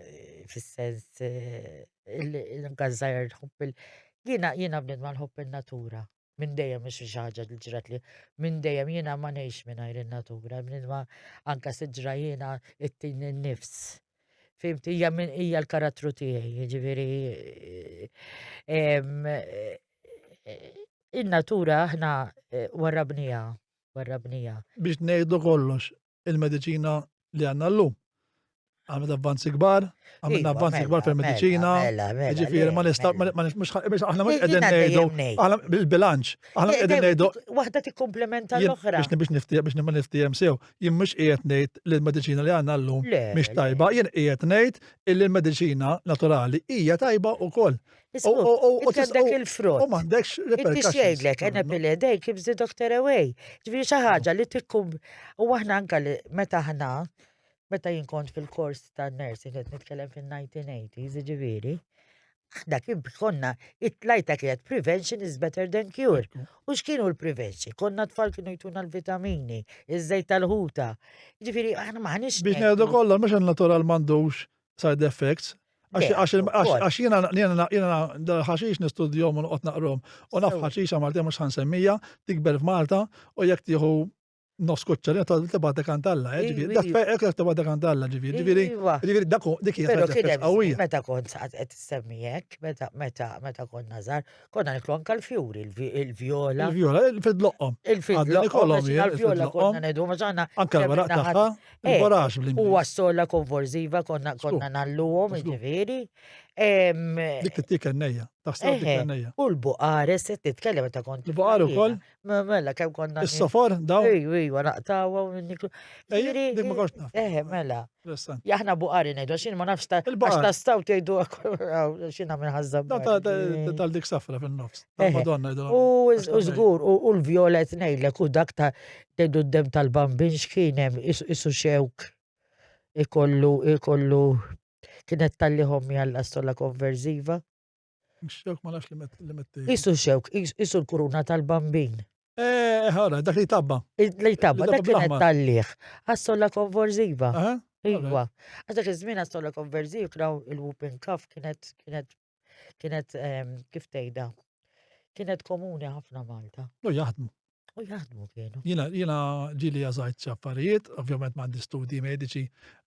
eh, fis-sens eh, il-gazzajer nħobb il- Jiena jiena bnedma nħobb in-natura. Minn dejjem mhux xi ħaġa li ġrat li minn dejjem jiena ma ngħix mingħajr in-natura, bnedma anka siġra jiena it-tin in-nifs. Fimt, hija min hija l-karattru tiegħi, jiġifieri in-natura aħna eh, warrabnija, warrabnija. Biex ngħidu kollox, il-mediċina li għandna llum. Għamlet avvanzi kbar, għamilna Iva, avvanzi mela, kbar fil-mediċina. Mela, mela, Ġifieri ma nista' ma mhux aħna mhux qegħdin ngħidu aħna bil-bilanċ, aħna qegħdin ngħidu waħda tikkumplementa l-oħra. Biex biex niftiehem biex ma niftiehem sew, jien mhux qiegħed ngħid li l-mediċina li għandna llum mhix tajba, jien qiegħed ngħid illi l-mediċina naturali hija tajba wkoll. U għandek il-frott. U m'għandekx repercussions. Inti xejglek, an apple a day keeps the doctor away. Ġifieri xi ħaġa li tikkum u aħna anke meta aħna Meta jien kont fil-kors ta' nursing qed nitkellem fin-1980s, jiġifieri, aħna kien konna it-tlajta kienet prevention is better than cure. U x'kienu l-prevention? Konna tfal kienu jtuna l-vitamini, iż-żejt tal-ħuta. Jiġifieri aħna m'aħniex. Biex ngħidu kollha mhux natural m'għandux side effects. Għax jiena jiena jiena ħaxix nistudjom u noqgħod naqrom. U naf ħaxixa Maltija mhux ħansemmija, tikber f'Malta u jekk tieħu nofs kuċċarina ta' tibgħatek għand Alla, eh, ġifieri, dak fejn hekk tibgħatek għand Alla, ġifieri, ġifieri, Iva. ġifieri dak hu- dik hija Pero side kien effects hemm qawwija. meta kont qed qed issemmi hekk, meta meta meta konna żgħar, konna niklu anke l-fjuri, il-vi- il-vjola, Il-vjola, il-fidloqqom. il-fidloqqom, ikollhom għax jien, il-vjola il-fidloqqom. konna ngħidu ma aħna Anke kemm l-weraq naħat- tagħha, Eh, il-borax U bl-Ingliż. għas-sola konvorziva konna Żgur. konna nalluhom, Żgur. jiġifieri. Em, Dik tittikel nejja, taħseb dik Eħe. nejja. U l-buqares qed titkellem meta kont Il-buqar tifla ukoll? jiena. Mela, kemm konna. Is-sofor, daw? Ejju, ejju, naqtawa u niklu. Ejju, dik ma kontx naf. Eh, mela. Interessanti. Aħna buqari ngħidu, għax ma nafx ta' għax ta' staw tgħidu xina minn ħażżab. Tal-dik safra fin-nofs. Tal-Madonna jgħidu. U żgur, u l-violet ngħidlek u dak ta' tgħidu d-dem tal-bambin x'kien hemm isu xewk ikollu ikollu kienet tal-li ħommi għall-astola konverziva. Xewk ma nafx li metti. Isu xewk, isu l-kuruna tal-bambin. Eh, ħara, dak li tabba. Li tabba, dak kienet tal-liħ. Għassolla konvorziva. Iwa. Għax dak iż-żmien għassolla konverziva kraw il-whooping cough kienet kienet kienet ehm, kif tgħidha. Kienet komuni ħafna Malta. U jaħdmu. U jaħdmu kienu. Jiena jiena ġieli jażajt xi affarijiet, ovvjament m'għandi studji mediċi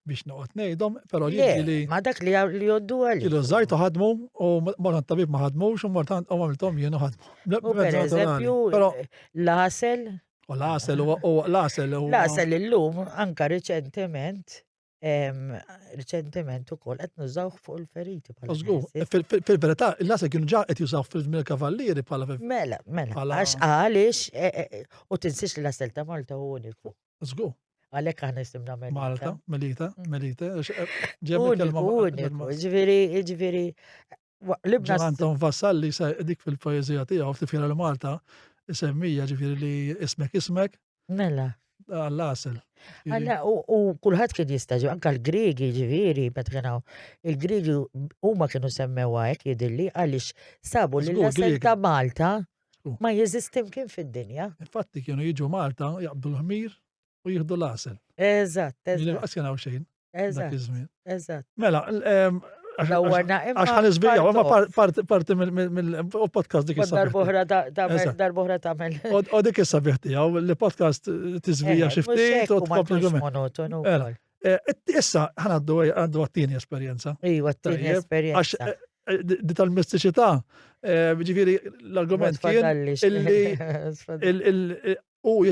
biex noqgħod ngħidhom, però ġieli. Ma dak li li joddu għalli. Ġieli żajt u ħadmu u mort tabib ma ħadmux u mort u għamilthom jien u ħadmu. U per eżempju, l-għasel. U l-għasel u l-għasel. L-għasel illum anka riċentement Riċentement ukoll qed nużawh fuq il-feriti bħala. Żgur, fil-verità, il-laser kienu ġa qed jużaw fil-żmien il-kavallieri bħala Mela, mela, għax għaliex e, e, e, u tinsiex li l-asel ta' Malta hu uniku. Żgur. Għalhekk aħna jisimna Melita. Malta, Melita, mm. Melita. Uniku, uniku, ġifieri, ġifieri. Libna. Anton Vassalli dik fil-poeżija tiegħu f'Tifjera l-Malta isemmija ġifieri li ismek ismek Mela. Għall-għasel. Għalla, u kulħadd kien jistaġu, anka l-Griegi ġifieri, meta kienu il-Griegi huma kienu semmewha hekk jidilli għaliex sabu li l-għasel ta' Malta ma jeżisti mkien fid-dinja. Infatti kienu jiġu Malta jaqbdu l-ħmir u jieħdu l-għasel. Eżatt, eżatt. Qas kien hawn xejn. Eżatt. Eżatt. Mela, Dawwarna imma. Għax ħan iżvijaw, imma parti mill-podcast dik issa. Darbohra darbohra tagħmel. U dik issa bih tiegħu li podcast tiżvija xi ftit u tkompli monotonu. Eh, issa ħan għaddu għaddu għat-tieni esperjenza. Iva, t-tieni esperjenza. Għax eh, eh, di tal-mistiċità, ġifieri l-argument kien illi u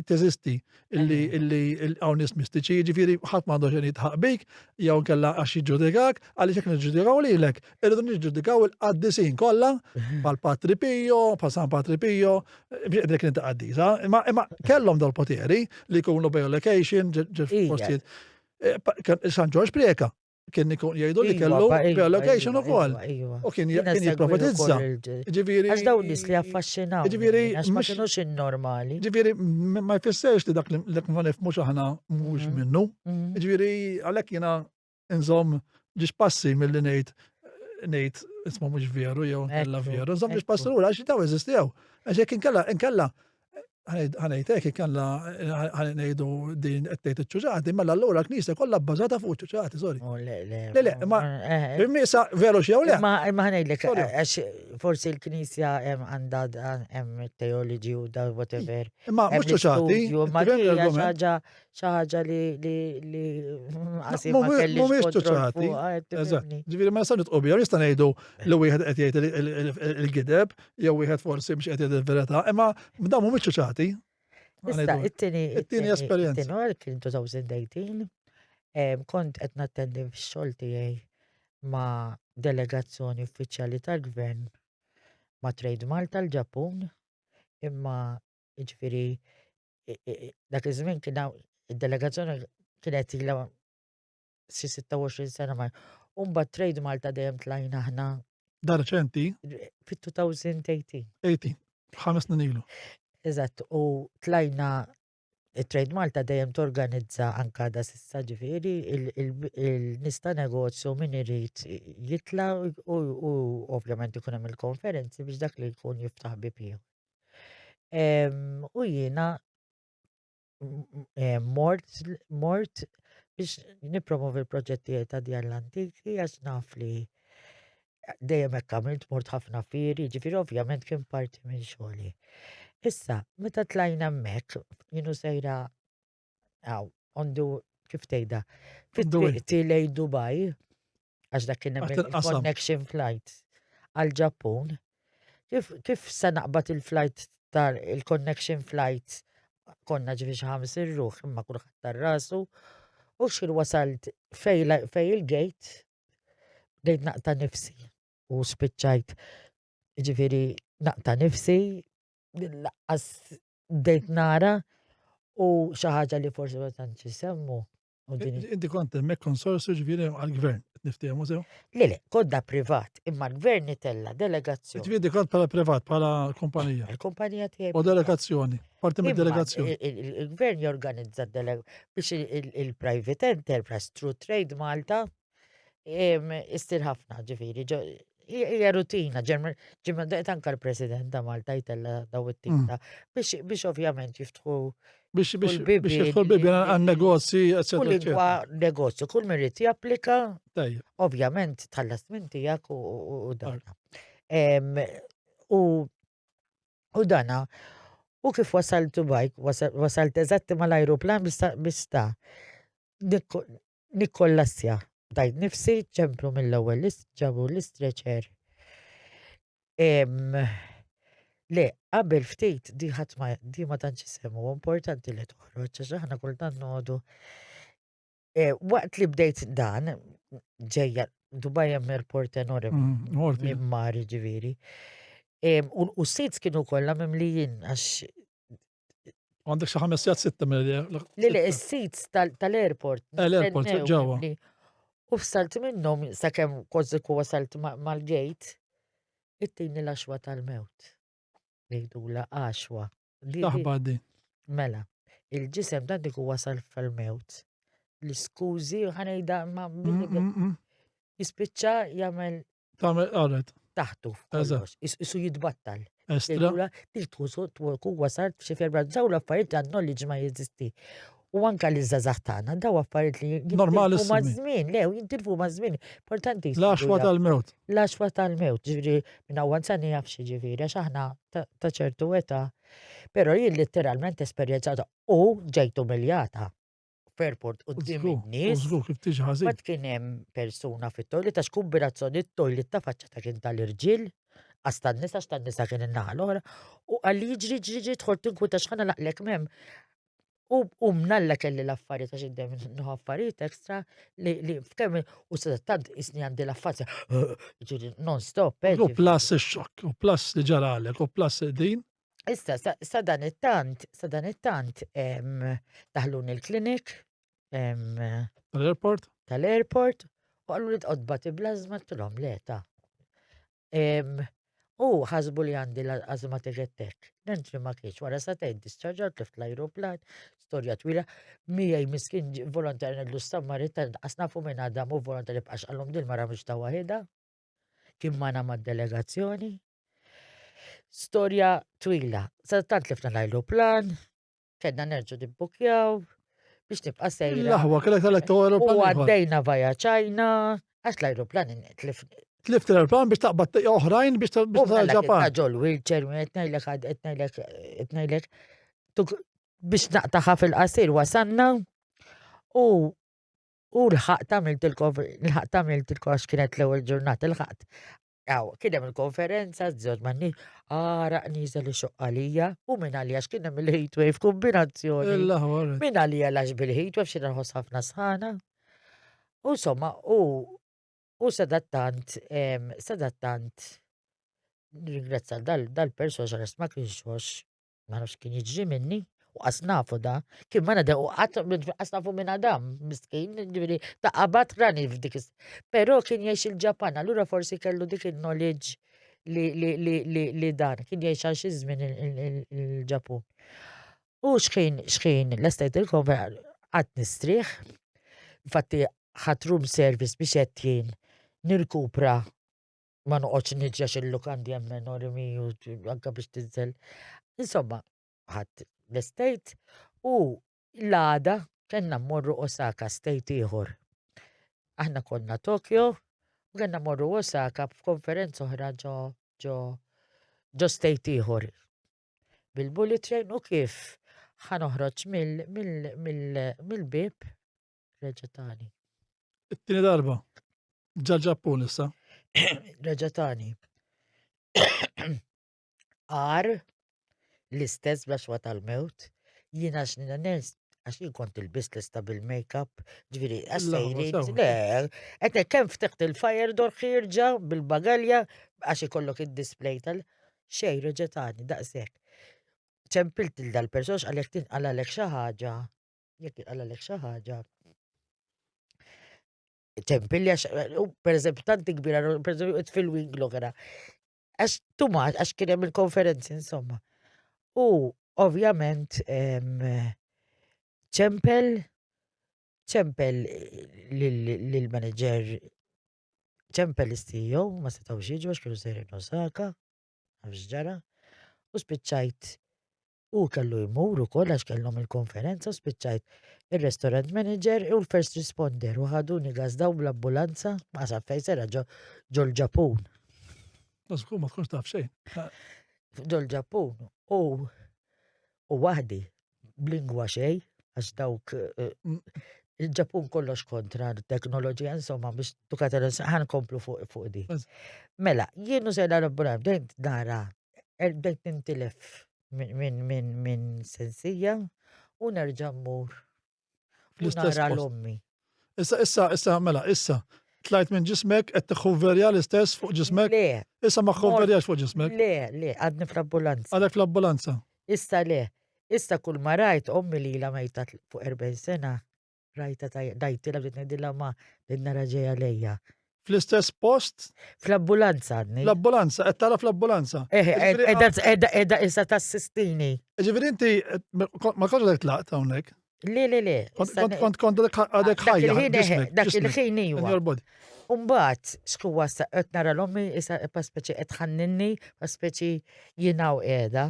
teżisti illi illi hawn nies mistiċi, jiġifieri ħadd m'għandu xejn jitħaq bik, jew nkella għax jiġġudikak, għaliex jekk niġġudikaw lilek, irridu niġġudikaw il-qaddisin kollha bħal Patri Pio, bħal San Patri Pio, biex qed inti qaddisa, imma imma kellhom dal-poteri li jkunu biolocation, postijiet. Eh, San Ġorġ Prieka, kien ikun jgħidu li iva, kellu iva, relocation iva, ukoll. U kien jipprofetizza. Ġifieri. Għax dawn nies li affaxxinaw. Ġifieri. Għax ma kienux in-normali. Ġifieri ma jfissirx li dak li ma nifhmux aħna mhux mhm. minnu. Mhm. Ġifieri għalhekk jiena nżomm ġiex passi milli ngħid ngħid isma' mhux veru jew nkella veru, nżomm ġiex passi lura għax daw eżistew. Għax jekk inkella inkella ħanejtek inkella ħanejdu din qed tgħid iċ-ċuċati, mela allura l-Knisja kollha bbażata fuq iċ-ċuċati, sorry. Oh, le, le. Le, le, ma eh, eh. issa veru xew le. Ma imma ħanejdlek għax forsi l-Knisja hemm għandha hemm teologi u da whatever. Imma mhux ċuċati. Ma ħaġa xi ħaġa li li li qasi ma kellix Mhumiex ċuċati. Eżatt. Ġifieri ma nistgħu nitqu bihom, nista' ngħidu li wieħed qed jgħid il-gideb, jew wieħed forsi mhux qed jgħid il-verità, imma dawn mhumiex ċuċati. Issa, it-tieni it-tieni esperjenza. It-tieni kien 2018. Kont qed nattendi fix-xogħol tiegħi ma' delegazzjoni uffiċjali tal-gvern ma' Trade Malta l-Ġappun, imma jiġifieri dak iż-żmien kien hawn id-delegazzjoni kienet ilha xi 26 sena ma' u mbagħad Trade Malta dejjem tlajna aħna. Da reċenti? Fit-2018. 18, ħames snin ilu. Eżatt, u tlajna it-Trade Malta dejjem torganizza anka da sissa ġifieri il-nies ta' negozju min irid jitla' u ovvjament ikun hemm il-konferenzi biex dak li jkun jiftaħ bieb ieħor. U jiena mort mort biex nippromovi l-proġett tiegħi ta' Djar l-Antiki għax naf li dejjem hekk għamilt mort ħafna fieri, ġifieri ovvjament kien parti minn xogħli. Issa, meta tlajna hemmhekk, jienu sejra għaw, ondu kif tgħidha, fit-triq lej Dubai, għax dak kien hemm il-connection flight għal Ġappun. Kif, kif se naqbad il-flight tal il-connection flight konna ġifi xi ħames irruħ imma kulħadd tar-rasu u xil wasalt fej il-gate bdejt naqta' nifsi u spiċċajt ġifieri naqta' nifsi laqqas bdejt nara u xi ħaġa li forsi ma tantx isemmu. Inti kont hemmhekk konsorzju ġifieri għall-gvern, qed niftehmu sew? Le, le, konna privat, imma l-gvern itella' delegazzjoni. Ġifieri kont bħala privat, bħala kumpanija. Il-kumpanija tiegħi. U delegazzjoni, parti mid-delegazzjoni. Il-gvern jorganizza biex il-private enterprise through Trade Malta Issir ħafna ġifieri, hija rutina, ġimma daqt anka l-President ta' Malta jtella daw it-tip mm. ta' biex ovvjament jiftħu biex biex biex jiftħu l-bibi għan negozji, eccetera. Kull lingwa negozju, kull min irid japplika. Ovvjament tħallas minn tiegħek u dan. U U dana, u kif wasalt Dubai, wasalt eżatti mal-ajruplan biex ta' nikkollassja. Bdajt nifsi, ċemplu mill-ewwel ġabu l-istretcher. Le, qabel ftit di ħadd ma di ma tantx isemmu, importanti li toħroġ għax aħna kultant noqogħdu Eh, waqt li bdejt dan, ġejja Dubai hemm airport enormi, mm, minn mar ġifieri. U s-seats kienu kollha mimlijin għax Għandek xi ħames sigħat sitta mill Le, le, is-seats tal-airport. Eh, l-airport ġewwa. U fsalt minnhom sakemm kważi wasalt mal-gate, it-tini l-axwa tal-mewt. Ngħidula għaxwa. Taħba di. Mela, il-ġisem dan dik wasal fil-mewt. L-iskużi ħanejda ma mm, mm, mm. jispiċċa jagħmel Tagħmel qalet. Taħtu f'kollox, isu jitbattal. Estra. Dik tkun wasalt f'xi ferba daw l-affarijiet għan knowledge ma jeżisti. U anka li żgħażagħ tagħna daw affarijiet li normali ma' żmien, le, jintilfu ma' żmien. Importanti. L-għaxwa tal-mewt. L-għaxwa tal-mewt, ġifieri minn hawn sani jaf xi ġifieri għax aħna ta' ċertu età. Però jien letteralment esperjenzata u ġejt umiljata f'airport quddiem in-nies. Żgur kif tiġi ħażin. Mat kien hemm persuna fit-toilet għax kombinazzjoni t-toilet ta' faċċata kien tal-irġiel, għas tan-nisa għax tan-nisa kien in-naħa l-oħra, u qalli jiġri ġri ġri dħol tinkwita x'ħana laqlek m'hemm. U u mnalla kelli l-affarijiet għax id-dem nuħu affarijiet ekstra li li f'kemm u sadattant isni għandi l-affarijiet ġiri non stop. Eh, u plus ix-xokk, u plus li ġaralek, u plus din. Issa, sa dan it-tant, sa dan it-tant daħluni l-klinik. Tal-airport? Tal-airport. U għallu li tqodba tiblażma tilhom le ta' U ħasbu li għandi l-asthmatic attack. Mentri ma kienx, wara sagħtejn discharġaw tlift l-ajruplan, storja twila, miegħi miskin volontar ngħidlu s-Samaritan, qas nafu minn għadha mhu volontar jibqax qalhom din mara mhux ta' waħidha. Kien magħna mad-delegazzjoni. Storja twila. Sa tant tlifna l-ajruplan, Kellna nerġgħu nibbukjaw biex nibqa' sejra. L-aħwa, kellek tal aeroplan. U għaddejna vaja ċajna, għax l-aeroplan tlif. Tlift l-aeroplan biex taqbad oħrajn biex taqbad Ġapan. Ġol wheelchair, qed ngħidlek qed ngħidlek qed ngħidlek biex naqtaħa fil-qasir wasanna u u l-ħaq tagħmilt il-ħaq tagħmilt il-għax kienet l-ewwel ġurnata l-ħaqt Aw, kien hemm il-konferenza, żewġ manni, ara qniża li xoq għalija u minn għalija x'kien hemm il-heat wave kombinazzjoni. Minn għalija lax bil-heat wave xi nħoss ħafna sħana. U insomma, u u sadattant, sadattant, nirringrazzja dal-persona għax ma kienx xox, ma nafx kien jiġri minni, u qas nafu da, kien ma nade u qatt qas nafu minn Adam, miskin, ġifieri ta' qabad rani f'dik Però kien jgħix il-Ġapan, allura forsi kellu dik il-knowledge li, li, li, li, li dan, kien jgħix għal xi żmien il-Ġapun. U xħin, xħin, l-estate il-konfer, għad nistrieħ, infatti ħadd room service biex qed jien nirkupra ma noqgħodx niġri għax il-lukandi hemm enormi u anke biex tinżel. Insomma, ħadd l-estate u l-għada kellna mmorru Osaka state ieħor. Aħna konna Tokyo u kellna mmorru Osaka f'konferenza oħra ġo ġo ġo state ieħor. Bil-bullet train u kif ħa noħroġ mill-bieb reġa' tani. It-tieni darba. Ġa Ġappun issa. Reġa' tani. Għar l-istess bla xwa tal-mewt, jiena x'nina ners għax jien kont ilbist lista bil-makeup, ġifieri għax sejrin, le, qed kemm ftiħt il-fire door ħierġa bil-bagalja għax ikollok id-display tal xejn reġa' tani daqshekk. Ċempilt il dal-personaġġ għalhekk tinqalalek xi ħaġa jekk jinqalalek xi ħaġa. Ċempilli għax, per eżempju, tanti kbira, per eżempju, fil-wing l-oħra. Għax too much, għax kien hemm il-konferenzi, insomma. U ovvjament ċempel ċempel lill-manager ċempel is-CEO, ma setgħux jiġu għax kienu sejrin Osaka, għax ġara, u spiċċajt Hu kellu jmur ukoll għax kellhom il-konferenza u spiċċajt ir-restaurant manager u l-first responder u ħaduni gazdaw bl-ambulanza ma saf fejn sera ġo ġol-Ġapun. Żgur ma tkunx taf xejn. Ġol-Ġapun u u waħdi b'lingwa xejn għax dawk eh, il-Ġapun kollox kontra teknoloġija, insomma, biex tukatela ħan komplu fuq fuq di. Mela, jien użajna l-ambulanza, bdejt nara Er, bdejt nintilef minn sensija u nerġa' mmur. Fl-istess nara l-ommi. Issa, issa, issa, mela, issa, tlajt minn ġismek qed tiħħuverja l-istess fuq ġismek? Le. Issa ma ħħuverjax fuq ġismek? Le, le, għadni fl-ambulanza. Għadek fl-ambulanza. Issa le. Issa kull ma rajt ommi li la mejta fuq 40 sena, Rajta ta' dajtila bdiet ngħidilha ma din nara ġejja lejja. Fl-istess post? Fl-ambulanza għadni. L-ambulanza, qed tara fl-ambulanza. Eh, edha edha edha issa tassistini. Ġifieri inti ma kontx għadek tlaqt hawnhekk. Le, le, le. Kont kont kont għadek ħajja. Dak il-ħin iwa. Umbat, xkuwa sa qed nara l-ommi issa pa speċi qed ħanninni, pa speċi jiena u qiegħda.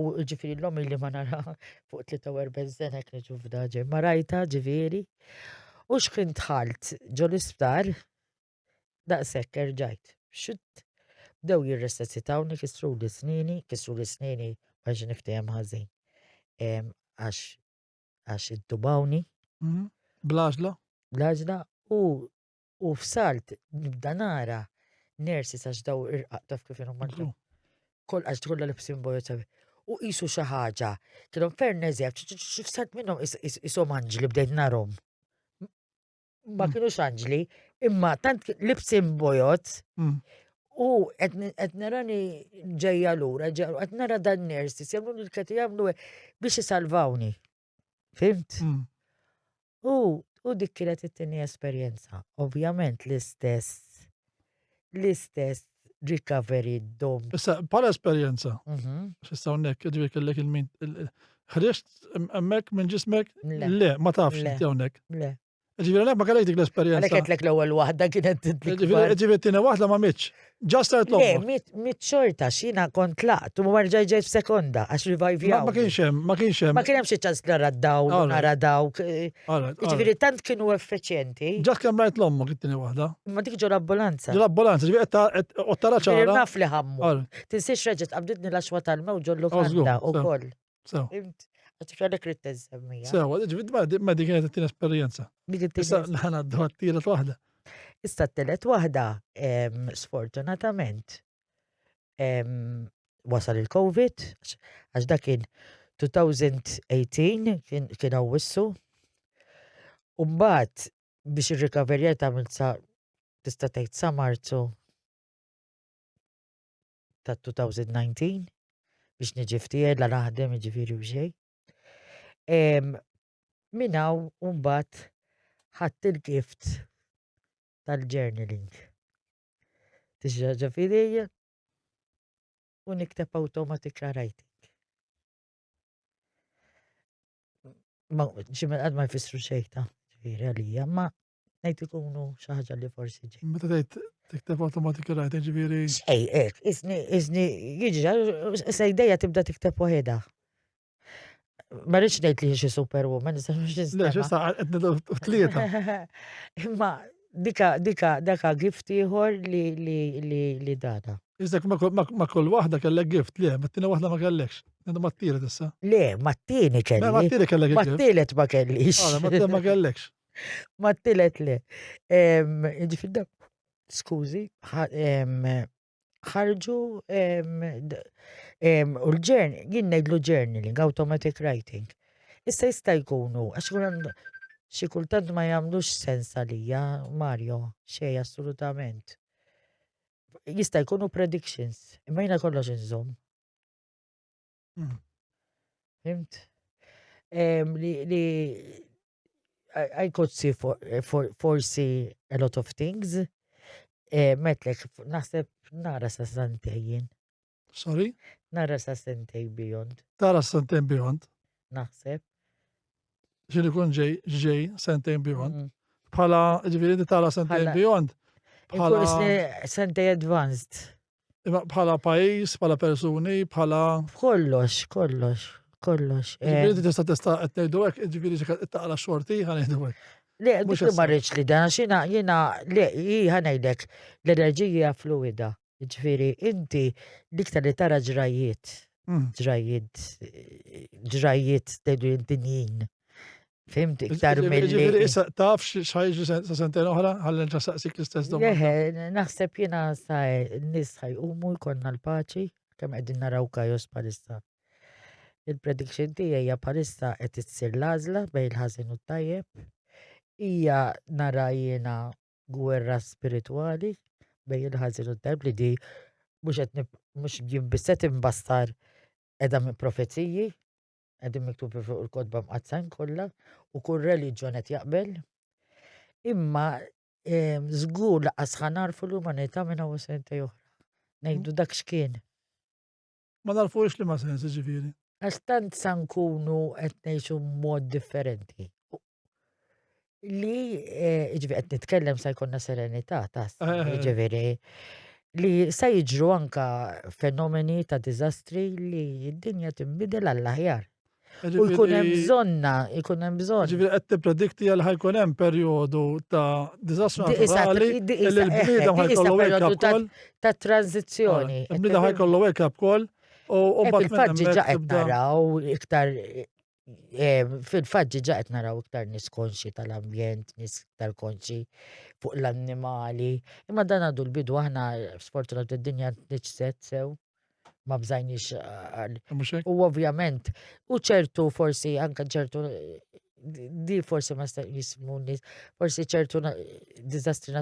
U ġifiri l-om li ma nara fuq 43 sena jek niġu f'daġe. Ma rajta ġifiri. U xħin tħalt ġo l-isptar, daqshekk erġajt. Xut, bdew jirresuscitawni, kisru li snini, kisru li snini għax niftijem ħażin. Għax għax intubawni. Mhm. Blaġla? Blaġla u U f'salt nibda nara nurses għax daw irqaq taf kif inhuma Kol għax kollha libsin bojod sabi. U qisu xi ħaġa. Kienhom ferneżi f'salt minnhom ishom anġli bdejt narhom. Ma mm. kienux anġli, imma tant libsin bojod. Mm. U qed narani ġejja lura, qed nara dan nurses jagħmlu l-keti jagħmlu biex isalvawni. Fimt? Mm. U, u dik kienet it-tieni esperjenza. Ovvjament l-istess, l-istess recovery dom. Issa, bħala esperjenza, mhm. x'issa hawnhekk, ġifieri kellek il-min, ħriġt hemmhekk minn ġismek? Le, ma tafx inti hawnhekk. Le. Ġifieri ma kellek dik l-esperjenza. Għalhekk għedtlek l-ewwel waħda kienet Ġifieri t-tieni waħda ma mitx. Ġa start l Le, mit xorta xina kont tlaqt u ma rġaj ġejt f'sekonda għax revivjaw. Ma kienx hemm, ma kienx hemm. Ma kien hemm xi ċans nara daw, nara dawk. Ġifieri tant kienu effiċjenti. Ġa kemm rajt l-ommok it-tieni waħda. Ma dik ġo l-ambulanza. Ġo l-ambulanza, ġifieri qed tara ċara. Naf li ħammu. Tinsiex reġgħet qabditni l-għaxwa tal-mewġ ġo l-lukanda ukoll. Sew. Għax għalek rrid insemmija. Sew, ġifieri ma dik kienet it-tieni esperjenza. Issa ngħaddu għat-tielet waħda. Issa t-tielet waħda, sfortunatament, wasal il-Covid, għax dak kien 2018 kien Awwissu. U mbagħad. Biex irrikaverjajt għamilt sa tista' tgħid sa Marzu ta' 2019 biex niġi ftiegħi la naħdem jiġifieri u xejn. Minn hawn u mbagħad ħadt il-gift tal-journaling. Tixra ħaġa f'idejja u nikteb automatic writing. Ma xi qatt ma jfissru xejn ta' ġifieri għalija, ma ngħid ikunu xi ħaġa li forsi ġej. Meta tgħid tikteb automatic writing ġifieri. Xej, hekk, iżni iżni jiġi issa idejja tibda tikteb waħedha. Ma rridx ngħid li xi superwoman, issa mhux Le, x'issa qed ngħidu tlieta. Imma dika dika daka gift ieħor li li li li dana. Iżda ma kull waħda kellek gift, le, ma t-tieni waħda ma kellekx. Ngħidu ma t-tielet issa. Le, ma t-tieni kelli. Ma t-tieni kellek. Ma t-tielet ma kellix. Ma t-tielet ma kellekx. Ma t-tielet le. Ġifieri skużi, ħarġu u l-ġern, jien ngħidlu journaling, automatic writing. Issa jista' jkunu, għax xi kultant ma jagħmlux sens għalija, Mario, xejn assolutament. Jista' jkunu predictions, imma jiena kollox inżomm. Fimt? Li, li I could see for, for, foresee a lot of things. Eh, metlek, naħseb nara sa sentejn. Sorry? Nara sa sentej beyond. Tara sentejn beyond? Naħseb. Xini kun ġej, ġej, sentejn beyond. Mm. Bħala, ġifiri, tara sentejn beyond. Bħala. Sentej advanced. Imma bħala pajjiż, bħala persuni, bħala. Kollox, kollox, kollox. Ġifieri inti tista' tista' qed ngħidu hekk, ġifieri xi qed taqra xorti, ħa ngħidu hekk. Le, dik li ma rridx li dan, għax jiena jiena le, hi ħa ngħidlek, l-enerġija fluwida. Ġifieri inti l-iktar li tara ġrajjiet, ġrajjiet, ġrajjiet tgħidu dinjin. Fimt iktar mill. Ġifieri issa taf x'ħajġi sa sentejn oħra ħalli nċassaqsik l-istess domanda. Leħe, naħseb jiena sa n-nies ħajqumu jkollna l-paċi kemm qegħdin naraw kajos bħalissa. Il-prediction tiegħi hija bħalissa qed issir l-għażla bejn il-ħażin u t-tajjeb. Hija nara jiena gwerra spiritwali bejn il-ħażin u t-tajjeb li di mhux qed mhux jien biss qed imbassar qiegħda minn profeziji qegħdin miktubi fuq il-kotba mqaddsa kollha u kull reliġjon qed jaqbel. Imma żgur laqas ħa narfu l-umanità minn hawn sentej oħra. Ngħidu dak x'kien. Ma narfux li ma sens ġifieri. Għax tant sa nkunu qed ngħixu mod differenti. Li eh, ġifieri qed nitkellem sa jkollna serenità ta' eh, eh, ġifieri li sa jiġru anka fenomeni ta' diżastri li d-dinja tinbidel għall-aħjar. U jkun hemm bżonna, jkun hemm bżonn. Ġifieri qed tippredikti għal ħajkun hemm perjodu ta' diżastru naturali li l-bniedem ħajkollu wake up call. Ta' tranzizzjoni. Il-bniedem ħajkollu wake up call u fil-fatt ġa qed naraw iktar Fil-fatt ġiġa qed naraw iktar nies konxi tal-ambjent, nies iktar konxi fuq l-annimali. Imma dan għadu l-bidu aħna sfortunat id-dinja tniġset sew ma bżajniex u ovvjament u ċertu forsi anka ċertu di forsi ma jismu nies forsi ċertu diżastri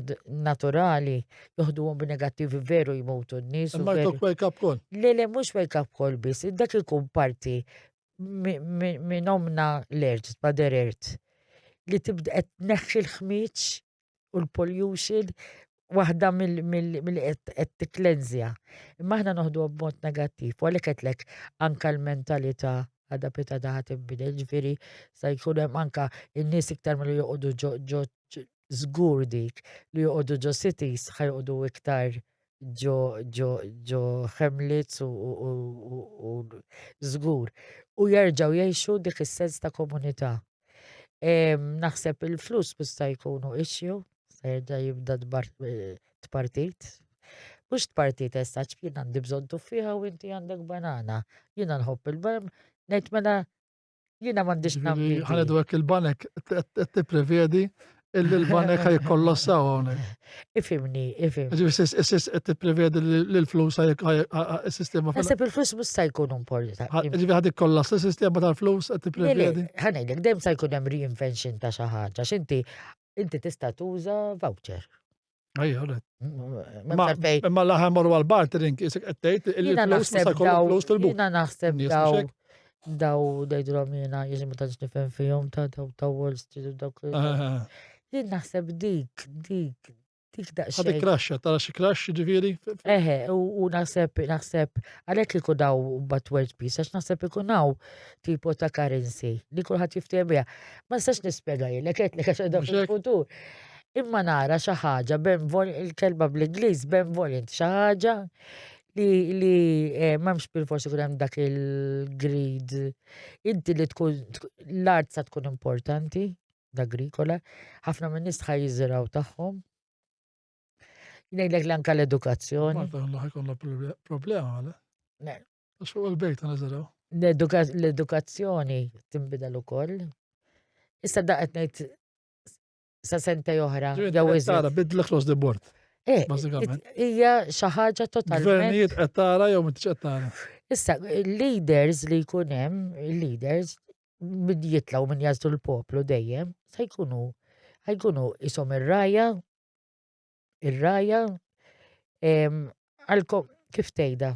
naturali joħduhom b'negattivi veru jmutu n-nies. Imma wake up call. Le le mhux wake up call biss, dak ikun parti minn omna l-ert, Mother Earth, li tibda qed tneħħi l-ħmieġ u l-pollution waħda mill qed tikklenzja. Imma aħna noħduha b'mod negattiv, u għalhekk qedlek anka l-mentalità għadha pitada ħa tinbidel, ġifieri sa jkun hemm anka n-nies iktar milli joqogħdu ġo ġo żgur dik li joqogħdu ġo cities ħa joqogħdu iktar ġo ġo ġo hamlets u u żgur. U jerġgħu jgħixu dik is-sens ta' komunità. Naħseb il-flus mhux se jkunu issue, se jerġa' jibda tpartit. Mhux tpartit as such, jien għandi bżonn tuffieħa u inti għandek banana. Jiena nħobb il-banana, ngħid mela Jiena m'għandix nagħmel. Ħanedu hekk il-banek qed tipprevedi illi l-banek ħaj jikkollossaw hawnhekk. Ifimni, ifimni. Ġifieri sis qed tipprevedi li l-flus is-sistema. Naħseb il-flus mhux se jkun importanti. Ġifieri ħad ikkollassa s-sistema tal-flus qed tipprevedi. Ħanejdlek dejjem se jkun hemm reinvention ta' xi ħaġa. X'inti. Inti tista' tuża voucher. Ejja, rrid. Ma imma l-aħħar morru għal bartering isek qed tgħid li l-flus ma jkollhom flus fil-but. Jiena naħseb daw daw ngħidulhom jiena jiġi ma tantx nifhem fihom ta' daw ta' Wall Street u dawk. Jien naħseb dik, dik, dik daqsxejn. Ħadik crash, tara xi crash ġifieri? Eħe, u naħseb, naħseb, għalhekk ikun hawn mbagħad world peace, għax naħseb ikun hawn tipo ta' currency li kulħadd jiftiehem biha. Ma nistax nispjegajlek qed għax qiegħda fil-futur. Imma nara xi ħaġa il-kelma bl-Ingliż benevolent, xi ħaġa li li eh, m'hemmx bil-forsi ikun hemm dak il-greed. Inti li tkun l-art sa tkun importanti, l-agrikola, ħafna minn nies ħa jiżraw tagħhom. Ngħidlek l-anka l-edukazzjoni. Malta ħajkollha problema, le? Ne. Għax fuq il-bejt niżraw. L-edukazzjoni tinbidel ukoll. Issa da qed ngħid sa sentej oħra. Jew iżjed. Tara bidla across the board. Eh, bażikament. Hija xi ħaġa totalment. Gvernijiet qed tara jew m'intix qed tara. Issa, leaders li jkun hemm, leaders min jitlgħu min jażlu l-poplu dejjem, se jkunu ħajkunu isom ir-rajja ir-rajja għalkom kif tgħidha.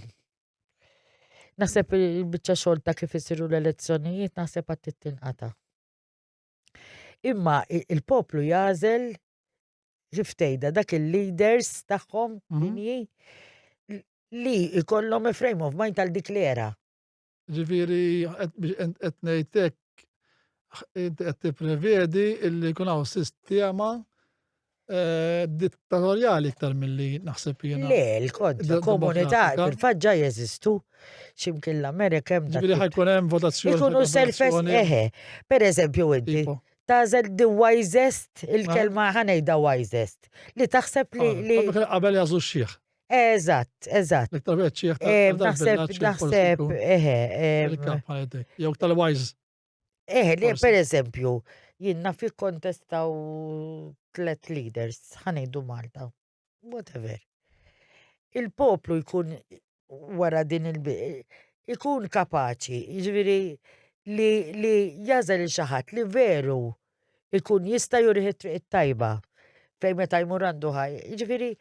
Naħseb il-biċċa xogħol ta' kif isiru l-elezzjonijiet naħseb għad tinqata'. Imma il-poplu jażel kif tgħidha dak il-leaders tagħhom mhm. dinji li jkollhom a frame of mind tal dik l-era. Ġifieri qed ngħid hekk inti qed tipprevedi illi jkun hawn sistema eh, dittatorjali iktar milli naħseb jiena. Le, l-kontra, komunità fil-fatt ġa jeżistu x'imkien l-Amerika hemm. Ġifieri ħajkun hemm votazzjoni. Ikunu self eħe. Per eżempju inti tażel the wisest, il-kelma ħanejda wisest, li taħseb li. Qabel jażlu x-xieħ. Eżatt, eżatt. L-iktar wieħed xieħ eh, Naħseb, naħseb, eħe. Il-kap ħanetek. Jew tal-wise. Eħe, li per eżempju, jien naf jikkontestaw tlet leaders, ħanejdu Malta, whatever. Il-poplu jkun wara din il ikun kapaċi, jiġifieri li, li jażel il xi ħadd li veru ikun jista' jurih it-triq it-tajba fejn meta jmur għandu ħaj. Jiġifieri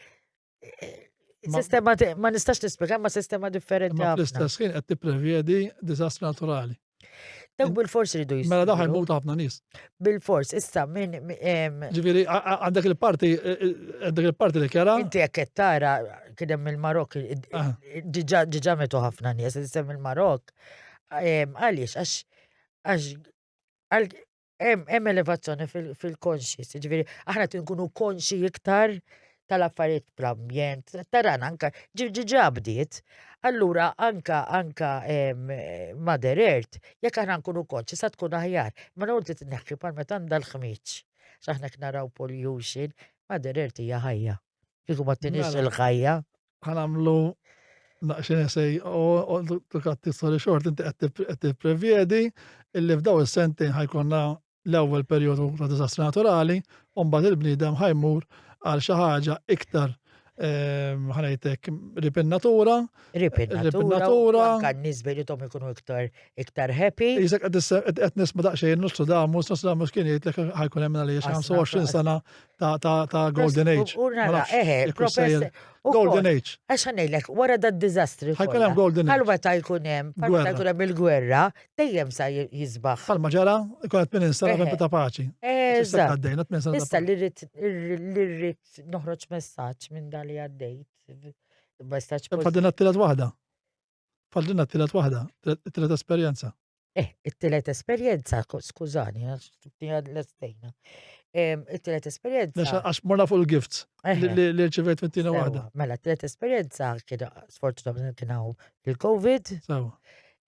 sistema ma nistax nispjega ma sistema differenti. Ma fl-istess ħin qed tipprevedi diżastri naturali. Dawk bil-fors ridu jisiru. Mela daħ jmut ħafna nies. Bil-fors, issa minn. Ġifieri għandek il-parti għandek il-parti li kera. Inti jekk qed tara kien hemm il-Marok ah. diġà diġà metu ħafna nies, issa il-Marok. Għaliex għax għax hemm elevazzjoni fil-conscious, ġifieri aħna qed nkunu konxi iktar tal-affarijiet fl-ambjent, tarana anka ġiġa bdiet. Allura anka anka Mother Earth, jekk aħna nkunu konxi sa tkun aħjar. Ma l-ewwel trid tneħħi bħal meta għandha l-ħmieġ. X'aħna naraw pollution, Mother Earth hija ħajja. Kieku ma tinix mela. il-ħajja. Ħanamlu naqxin esej u tukatti story short, inti qed tipprevjedi illi f'daw is-sentejn ħajkonna l-ewwel perjodu ta' diżastri naturali, u mbagħad il-bniedem ħajmur għal xi ħaġa iktar ehm, ħanajtek rip in-natura. Rip in-natura. Anka n-nies bejnietom ikunu iktar iktar happy. Jisek qed nisma' daqsxejn Nostradamus, Nostradamus kien jgħidlek ħajkun hemm għaliex 25 sena ta' Golden Age. U nara, eħe, profess. Golden Age. Għax ħanejlek, wara da d-dizastri. Ħajkun hemm Golden Age. Għal meta jkun hemm, meta jkun hemm il-gwerra, dejjem sa jisbaħ. Bħalma ġara, jkun qed minn sena ta' paċi. Eżatt. Issa li rrid noħroġ messaġġ minn dali għaddejt. Messaġġ. Fadilna t-tielet waħda. Fadlilna t-tielet waħda, t-tielet esperjenza. Eh, it-tielet esperjenza, skużani, għax l-estejna. It-tielet esperjenza. Għax morna fuq il-gifts li rċivejt fit-tieni waħda. Mela, t-tielet esperjenza kien sfortunatament kien hawn il-Covid. Sewa.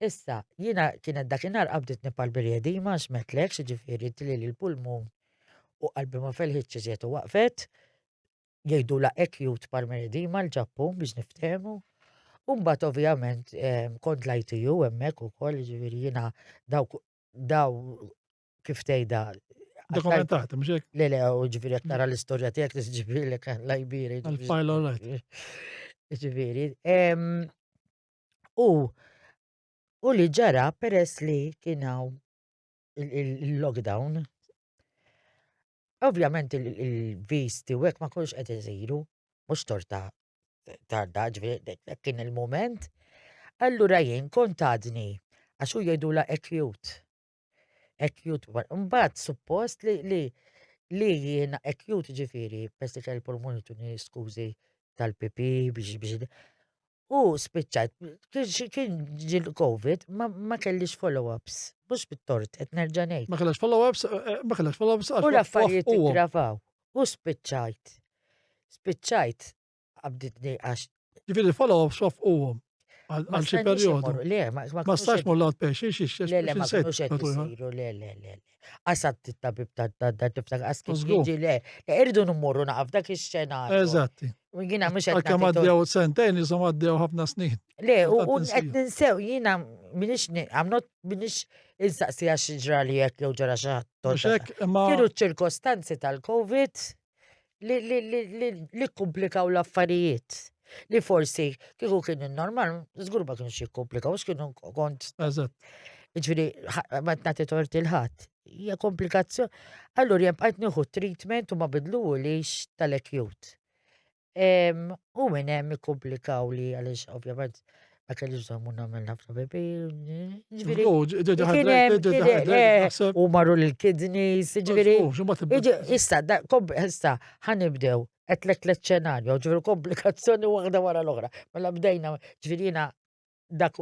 Issa, jiena kienet dakinhar qabditni pal-birjedima għax metlek, ġifieri tli l-pulmun u qalbi ma felħitx iżjed u waqfet. Jgħidulha acute pulmonary edema l-Ġappun biex niftehmu. U mbagħad ovvjament kont l-ITU hemmhekk ukoll, jiġifieri jiena dawk daw kif tgħidha. Dokumentat, mhux hekk? Le, le, u ġifieri jekk tara l-istorja tiegħek tiġibilek l-ajbiri. Il-file all right. Ġifieri. U u li ġara peress li kien hawn il-lockdown. Ovvjament il-visti u hekk ma kienux qed isiru, mhux torta ta' da, ġifieri dak kien il-mument. Allura jien kont għadni għax hu jgħidulha acute. Acute, mbagħad suppost li li li jiena acute ġifieri, peress li kelli pulmoni tuni skużi tal-pipi biex biex U spiċċajt, kien ġie l-Covid, ma kellix follow-ups, mhux bit-tort, qed nerġa' ngħid. Ma kellix follow-ups, eh, eh, ma kellix follow-ups. U l-affarijiet iggravaw. U spiċċajt. Spiċċajt qabditni għax. Ġifieri follow-ups waffquhom għal xi perjodu. Le, ma Ma stax mur l-outpatient, xi xi. Le, le, ma kinux qed isiru, le, le, le. Qasat it-tabib ta' ta' tiftak qas kif jiġi le. Le irridu nmorru naqaf dak ix-xenarju. Eżatti. U jiena mhux qed Għalkemm għaddew sentejn isom għaddew ħafna snin. Le, u qed ninsew jiena minix I'm not minix insaqsi għax ġrali hekk jew ġara xi ħadd. Kienu ċ-ċirkostanzi tal-Covid li li li li li kkumplikaw l-affarijiet. Li forsi kieku kien normal, żgur ma kienx jikkomplikaw, għax kienu kont. Eżatt. Ġifieri ma nagħti tort il-ħadd. Hija komplikazzjoni. Allura jien bqajt nieħu treatment u ma bidluhulix tal-acute. U minn hemm ikkomplikaw li għaliex ovvjament ma kellix bżonn mun nagħmel ħafna bebi. Ġifieri. U marru l-kidneys, ġifieri. Issa, issa ħanibdew qed lek xenarju, ġifieri komplikazzjoni waħda wara l-oħra. Mela bdejna, ġifieri jiena dak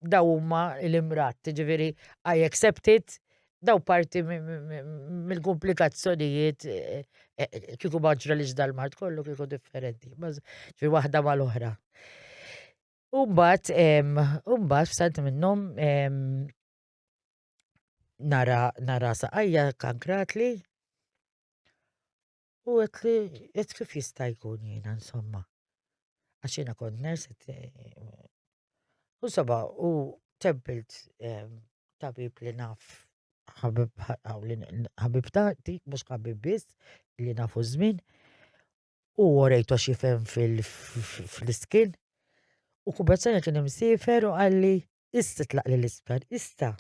daw huma l-imrat, ġifieri I accept it, daw parti mill-komplikazzjonijiet eh, eh, eh, kieku ma ġralix dal-mard kollu kieku differenti. Ġifieri waħda mal-oħra. U mbagħad mbagħad f'salt minnhom nara nara saqajja kankratli u għedt li għedt kif jista' jkun jiena insomma. Għax jiena kont ners u saba u tempilt tabib li naf ħabib ħabib ta' mhux ħabib biss li nafu żmien u orejtu għax jifhem fil-iskin. U kumbazzjoni kien imsiefer u qalli issa tlaq li l-isptar, issa.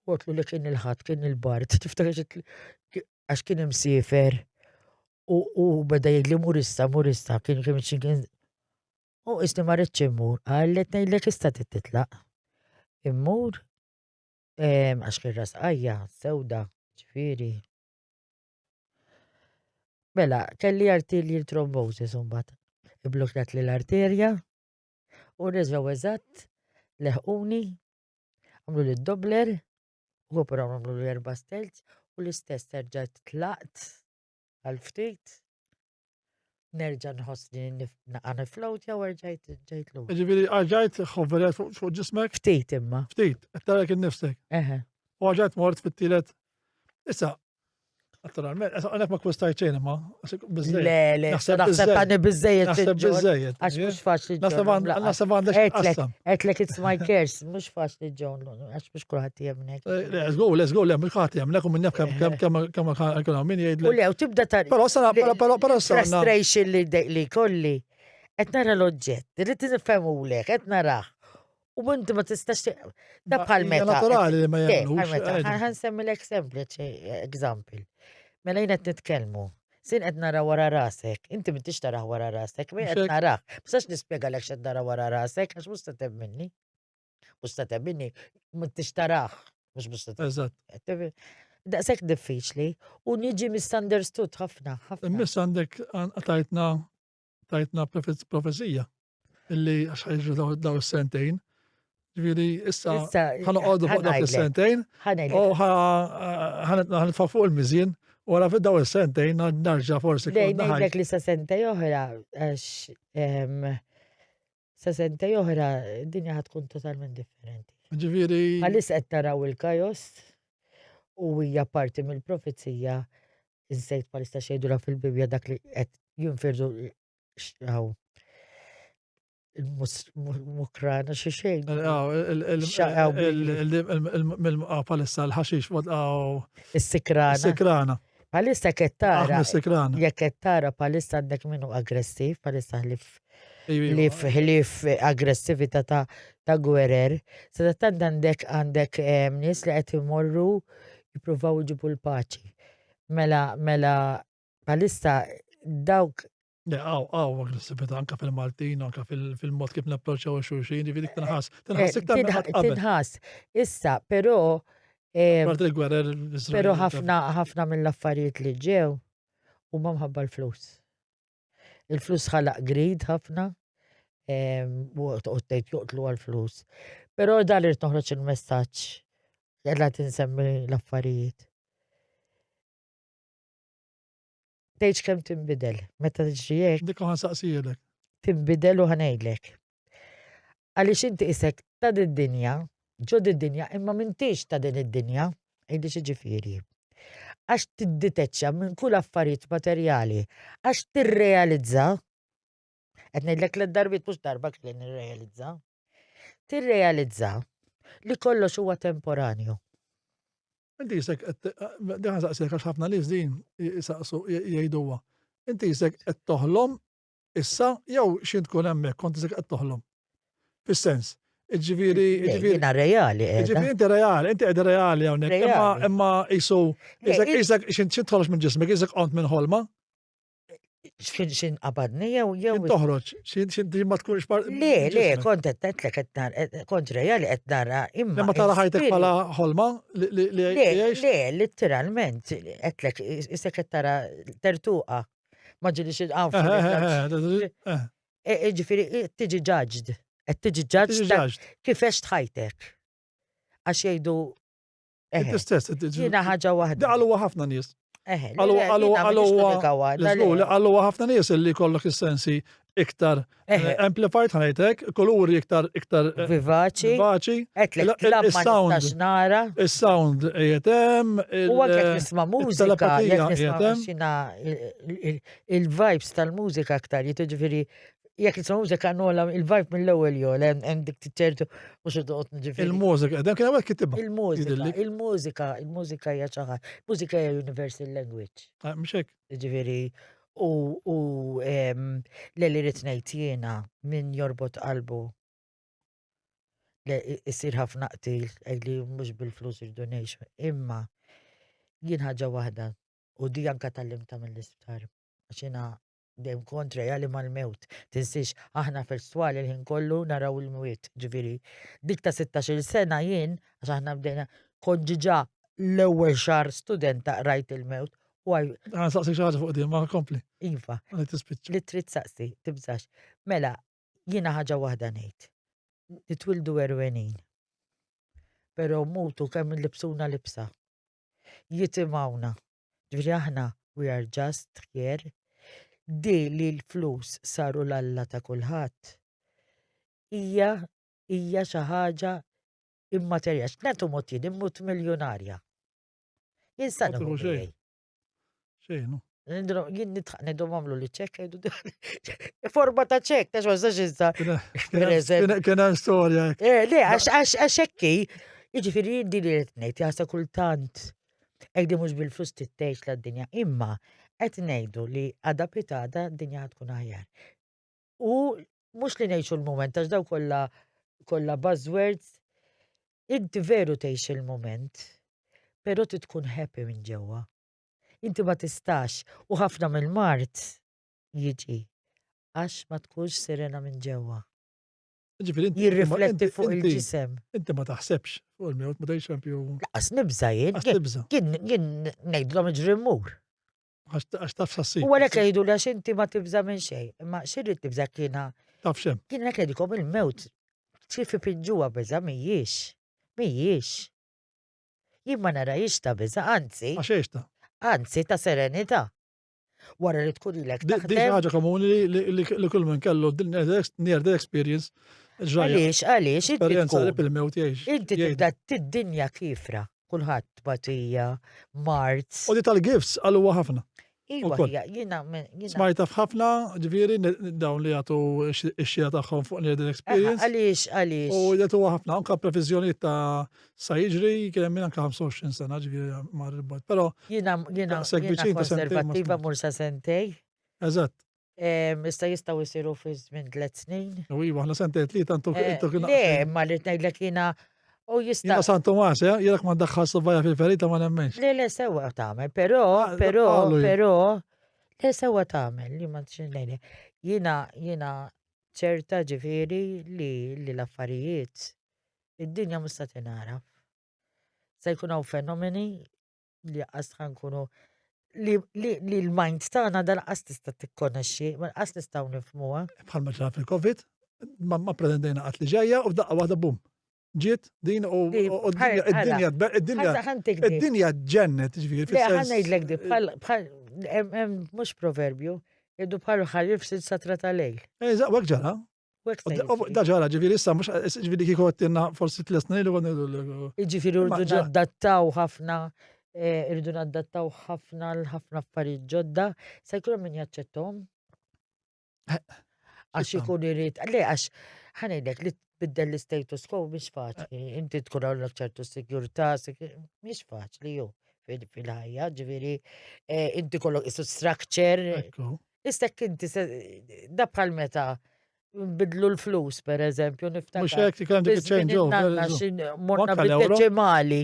U għatlu li kien il-ħadd, kien il-bard, tiftakar għax kien imsiefer u beda jgħidli mur issa, mur issa, kien kien kien U isni ma rridx immur, qalli ngħidlek issa titlaq. Immur għax kien ras qajja, sewda, ġifieri. Mela, kelli arterial thrombosis imbagħad. Ibblokjat li l-arterja u reġgħu eżatt leħquni, għamlu li d-dobler, u però għamlu li erba' stelz u l-istess terġa' tlaqt għal ftit. Nerġa' nħossni naqa' niflowtja u rġajt ġejt lura. Ġifieri rġajt ħoveret fuq ġismek? Ftit imma. Ftit, qed tarek innifsek. Eħe. U rġajt mort fit-tielet. Issa, Naturalment, għanek ma kwistajt xejn imma. Le, le, naħseb għani bizzejiet. Naħseb bizzejiet. Għax mux faċli ġon. Naħseb għandek qassam. Għetlek it's my curse, mux faċli ġon, għax mux kullħat jemnek. Eh, let's go, let's go, le, mux kullħat jemnek, u minn naf kem kem kem kem min jgħid. U le, u tibda tar. Pero sena, pero pero pero sena. Frustration li kolli. Qed nara l-oġġett, irrid nifhemulek, qed narah. U inti ma tistax da bħal meta. Naturali li ma jemmnux. Ħan semmilek sempliċi example. Mela jien qed nitkellmu. Sin qed nara wara rasek, inti m'intix taraħ wara rasek, mi qed narah. Ma tistax nispjegalek x'qed nara wara rasek għax mhux se temminni. Mhux se temminni, m'intix tarah, mhux mhux se Eżatt. Daqshekk diffiċli u niġi misunderstood ħafna, ħafna. Miss għandek tajtna tajtna profezija illi għax ħajġu daw is-sentejn. Ġifieri issa ħanoqogħdu fuq dak is-sentejn u ħanitfa' fuq il-miżien wara fi daw is-sentejn narġa' forsi. Ngħidlek li sa sentej oħra għax sa sentej oħra dinja ħatkun totalment differenti. Ġifieri. Għalissa qed naraw il-kajos u hija parti mill-profezija insejt palissa xejdula fil-Bibja dak li qed jinfirdu x'hawn il-mukrana xi xejn. Palissa l-ħaxix Is-sikrana. Is-sikrana. Palissa kettara. Jekk kettara palissa għandek minnu aggressiv, palissa ħlif ħlif ħlif aggressività ta' ta' gwerer. Sadattant għandek għandek eh, nies li qed imorru jippruvaw iġibu l-paċi. Mela, mela, bħalissa dawk Le, għaw, għaw, aggressività anka fil-Maltin, anka fil-mod kif napproċċjaw xulxin, ġifieri dik tinħass. Tinħass iktar minn qatt qabel. Tinħass. Issa, però. Parti l-gwerer Però ħafna ħafna mill-affarijiet li ġew huma mħabba l-flus. Il-flus ħalaq greed ħafna u toqgħod tgħid joqtlu għall-flus. Però dan irid noħroġ il-messaġġ qed tinsemmi l-affarijiet. Tgħidx kemm tinbidel meta tiġri hekk. Dik ħa nsaqsielek. Tinbidel u ħa ngħidlek. Għaliex inti isek ta' did-dinja, ġo did-dinja imma m'intix ta' din id-dinja, għidli x'jiġifieri. Għax tidditeċċja minn kull affarijiet materjali, għax tirrealizza, qed ngħidlek tliet darbiet mhux darba kelli nirrealizza, tirrealizza li kollox huwa temporanju. Inti jisek, diħan saqsek għax ħafna nies din jisaqsu jgħiduha. Inti jisek qed toħlom issa jew xi tkun hemmhekk kont isek qed toħlom. Fis-sens, Ġifieri, ġifieri. Jiena reali. Ġifieri inti reali, inti qed reali hawnhekk. Imma imma jisu isek isek xi tħollx minn ġismek, isek qont minn ħolma. Xin xin qabadni jew jew. Toħroġ, xin xin ma tkunx par. Le, le, kont qed ngħidlek qed nara, kont reali qed nara imma. Ma tara ħajtek bħala ħolma li li Le, le, litteralment qedlek isek qed tara tertuqa. Ma ġilix il-qawf. Ġifieri tiġi judged. Qed tiġi judged kif għext ħajtek. Għax jgħidu. Inti stess. Jiena ħaġa waħda. Qalu ħafna nies. Qalu qalu qalu qalu ħafna nies li kollok is-sensi iktar amplified ħanajtek, kuluri iktar iktar vivaċi. Vivaċi. Il-sound. Nara. Il-sound qiegħed hemm. U anke jekk nisma' mużika, jekk nisma' xina il-vibes tal-mużika aktar, jiġifieri jekk nisma' mużika nola il-vibe mill-ewwel jol, hemm dik ċertu mhux toqgħod ġifieri. Il-mużika, dan kien hawnhekk kitibha. Il-mużika, il-mużika, il-mużika hija xi ħaġa. Mużika hija universal language. Ah, mhux hekk. Ġifieri, u u le li rrid ngħid jiena min jorbot qalbu le isir ħafna qtil li mhux bil-flus irdu ngħixu, imma jien ħaġa waħda u di anka tgħallimtha mill-isptar għax jiena dejjem kont reali mal-mewt. Tinsiex aħna fil-swali l-ħin kollu naraw il-mwiet, ġifieri dik ta' 16-il sena jien għax aħna bdejna kont ġiġa l-ewwel xahar studenta qrajt il-mewt u għaj. Għan saqsik xi ħaġa fuq din, ma kompli. Iva. Li trid saqsi, tibżax. Mela, jiena ħaġa waħda ngħid. Nitwildu erwenin. Però mutu kemm libsuna libsa. Jitimgħuna. Ġifieri aħna we are just here. Di li l-flus saru l-alla ta' kulħadd hija hija xi ħaġa immaterjali. X'nagħtu mod jien immut miljunarja. Jien sa nieħu xejn. Xejn, no. Jien nitħaq ngħidhom għamlu li ċekk jgħidu forma ta' ċekk, ta' ma sax insa. Kien hemm storja. Eh, le, għax hekk jiġifieri jien din li qed ngħid jaħsa kultant Hekk mhux bil-flus tgħix la dinja imma qed ngħidu li għada pitada d-dinja tkun aħjar. U mhux li ngħixu l-mument għax daw kollha kollha buzzwords, inti veru tgħix il-mument, però trid tkun happy minn ġewwa. Inti ma tistax u ħafna mill-mard jiġi għax ma tkunx serena minn ġewwa. Ġifieri inti jirrifletti fuq il-ġisem. Inti ma taħsebx fuq il-mewt, ma tgħidx eżempju. Laqas nibża jien. Laqas nibża. Jien jien ngħidlhom iġri mmur. Għax taf sassib. U għalhekk jgħidu li għax inti ma tibża minn xejn. Imma xirrid tibża kiena. Taf xem. Kien hekk ngħidilkom il-mewt kif ipinġuha biża mhijiex. Mhijiex. Jien ma narahiex ta' biża, anzi. Għax hiex ta'. Anzi ta' serenità. Wara li tkun ilek taħdem. Di ħaġa komuni li kull minn kellu near death experience. Għaliex, għaliex, inti tkun. il-mewt jgħix. Inti tibda tid-dinja kifra, kulħadd batija, mard. U di tal-gifts għal huwa ħafna. Iwa, jiena. Smajta f'ħafna, ġifieri, dawn li jagħtu x-xija tagħhom fuq near death experience. Għaliex, għaliex. U jagħtu ħafna, anka previżjonijiet ta' sa jiġri kien hemm anka 25 sena ġifieri mar il-bogħod. Però jiena jiena konservattiva mur sa sentej. Eżatt. Issa jistgħu jsiru fi żmien tliet snin. U iva, aħna sentej tlieta intu eh, Le, ma li ngħidlek jiena. U jista'. Jiena San Tumas, eh, jiena ma ndaħħal subajja fil-ferita ma nemmenx. Le, le, sewa tagħmel, però, Ah, però, qalu jien. però, le sewa tagħmel, li ma txinlejni. Jiena, jiena ċerta ġifieri li li l-affarijiet id-dinja mhux se tingħaraf. Se jkun hawn fenomeni li qas ħankunu li, li, li l-mind tagħna dan qas tista' tikkonexxi, ma qas nistgħu nifhmuha. Bħalma ġara fil-Covid, ma, ma pretendejna qatt li ġejja u f'daqqa waħda bum. Ġiet din u id-dinja id-dinja id-dinja ġennet ġifieri. Le ħa ngħidlek di bħal bħal mhux proverbju, jgħidu bħal ħarif sid satra ta' lejl. Eżatt, hekk ġara. Da ġara, ġifieri issa mhux ġifieri kieku għattilna forsi tliet snin ilu ngħidu. Jiġifieri rridu nadattaw ħafna eh, irridu nadattaw ħafna l-ħafna affarijiet ġodda, se jkun hemm min jaċċettom. Eh, għax ikun irid, le għax ħanejdlek li tbiddel l-status quo mhix faċli, Eh. inti tkun għandek ċertu sigurtà, mhix faċli ju fil-ħajja, ġifieri eh, inti kollok isu structure. Issa inti da bħal meta bidlu l-flus, per eżempju, niftakar. Mux hekk kien dik change over. Morna bid-deċimali,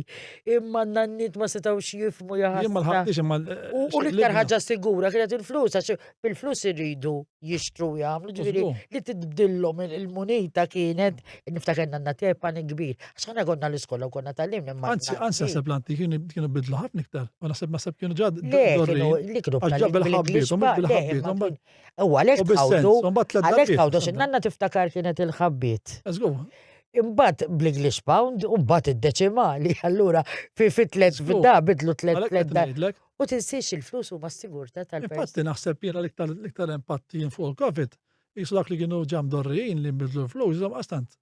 imma n-nannit ma setawx jifmu jaħasra. Jien ma lħaqtix imma. U l-iktar ħaġa sigura kienet il-flus, għax bil-flus iridu jixtru jagħmlu, ġifieri li tibdillhom il-munita kienet, niftakar nanna tiegħi panik kbir. Għax aħna konna l-iskola u konna tallimna imma. Anzi, anzi naħseb l-anti kienu bidlu ħafna iktar. U naħseb naħseb kienu ġad. Le, kienu li kienu Għax ġab il-ħabbiet, u mhux bil-ħabbiet. U għalhekk tħawdu, għalhekk tħawdu xi nanna tiftakar kienet il-ħabbiet. Żgur. Imbagħad bl-English pound u mbagħad id-deċimali, allura fi fi tlet da bidlu tlet tlet U tinsiex il-flus huma s-sigurtà tal-persuna. Infatti naħseb jiena l-iktar impatti jien fuq il-Covid, jisu dak li kienu ġam dorrijin li nbidlu l-flus, jisom qastant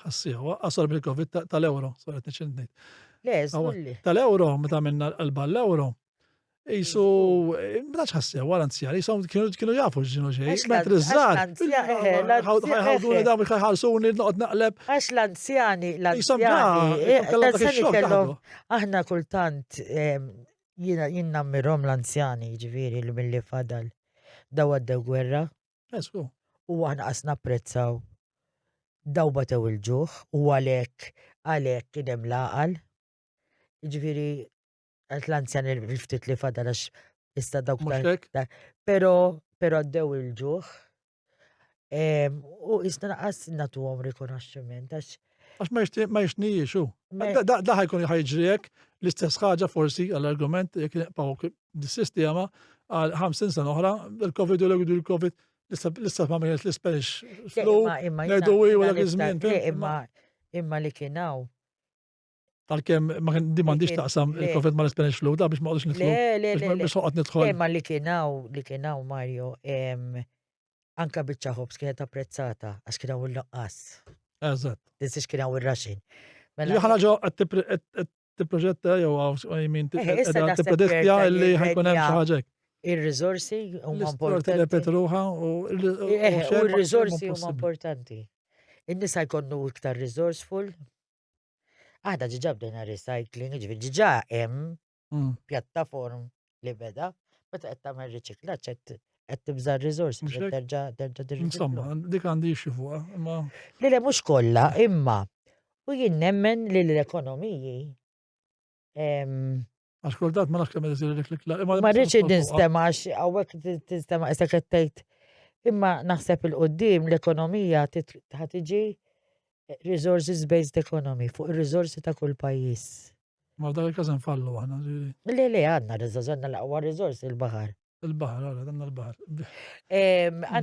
ħassieħ, qasar bil-Covid tal-euro, sorry qed ngħid. Le, żgulli. Tal-euro, meta minna l-qalba l-euro, jisu, ma tantx ħassew għal anzjani, jisom kienu jafu x'ġinu xejn. Mentri żgħar, ħawduni dawn ħalsuni noqgħod naqleb. Għax l-anzjani, l-anzjani, l-anzjani kellhom aħna kultant jiena jien nammirhom l-anzjani, jiġifieri li milli fadal daw għaddew gwerra. Esku. U aħna qas napprezzaw daw batew il-ġuħ u għalhekk għalhekk kien hemm l-għaqal. Jiġifieri għalt l-anzjani l-ftit li fadal għax issa dawk Però però għaddew il-ġuħ. U isna naqas nagħtuhom rikonoxximent għax Għax ma jixtnijiex hu. Da ħajkun ħajġri hekk l-istess ħaġa forsi għall-argument jekk nibqgħu dis-sistema għal 50 sena oħra, il-Covid u l-Covid, l-istess ma kienet l-Spanish flu, ngħidu u dak iż-żmien. Imma imma li kien hawn. Tal-kem ma kien di m'għandix taqsam il-Covid ma l-Spanish flu, da biex ma qgħodux nidħlu. Le, le, le. Biex noqgħod nidħol. Imma li kien hawn, li kien hawn Mario, anka biċċa ħobż kienet apprezzata għax kien hawn il-nuqqas. Eżatt. Tinsiex kien hawn ir-raxin. Mela ħana ġo qed tipproġetta jew I mean tipprediktja li ħajkun hemm xi ħaġa Ir-riżorsi huma importanti. Tirrepet ruħha u r-riżorsi huma importanti. In-nisa jkunu iktar resourceful. Aħna ġiġa bdejna recycling, ġifieri ġiġa hemm mm. pjattaform li beda, meta qed tagħmel riċiklaġġ qed qed tibża' r-riżorsi qed terġa' terġa' Insomma, dik għandi xi fuqha, imma. Le le mhux kollha, imma u jien nemmen li l-ekonomiji Għax kultant ma nafx kemm isir dik Ma rridx ninstema' għax hawnhekk tinstema' issa qed tgħid. Imma naħseb il-qudiem l-ekonomija ħa tiġi resources based economy fuq ir-riżorsi ta' kull pajjiż. Ma f'dak il-każ nfallu aħna. Le le għandna riżorsi għandna l-aqwa riżorsi il-baħar. Il-baħar, għara, għandna l-baħar.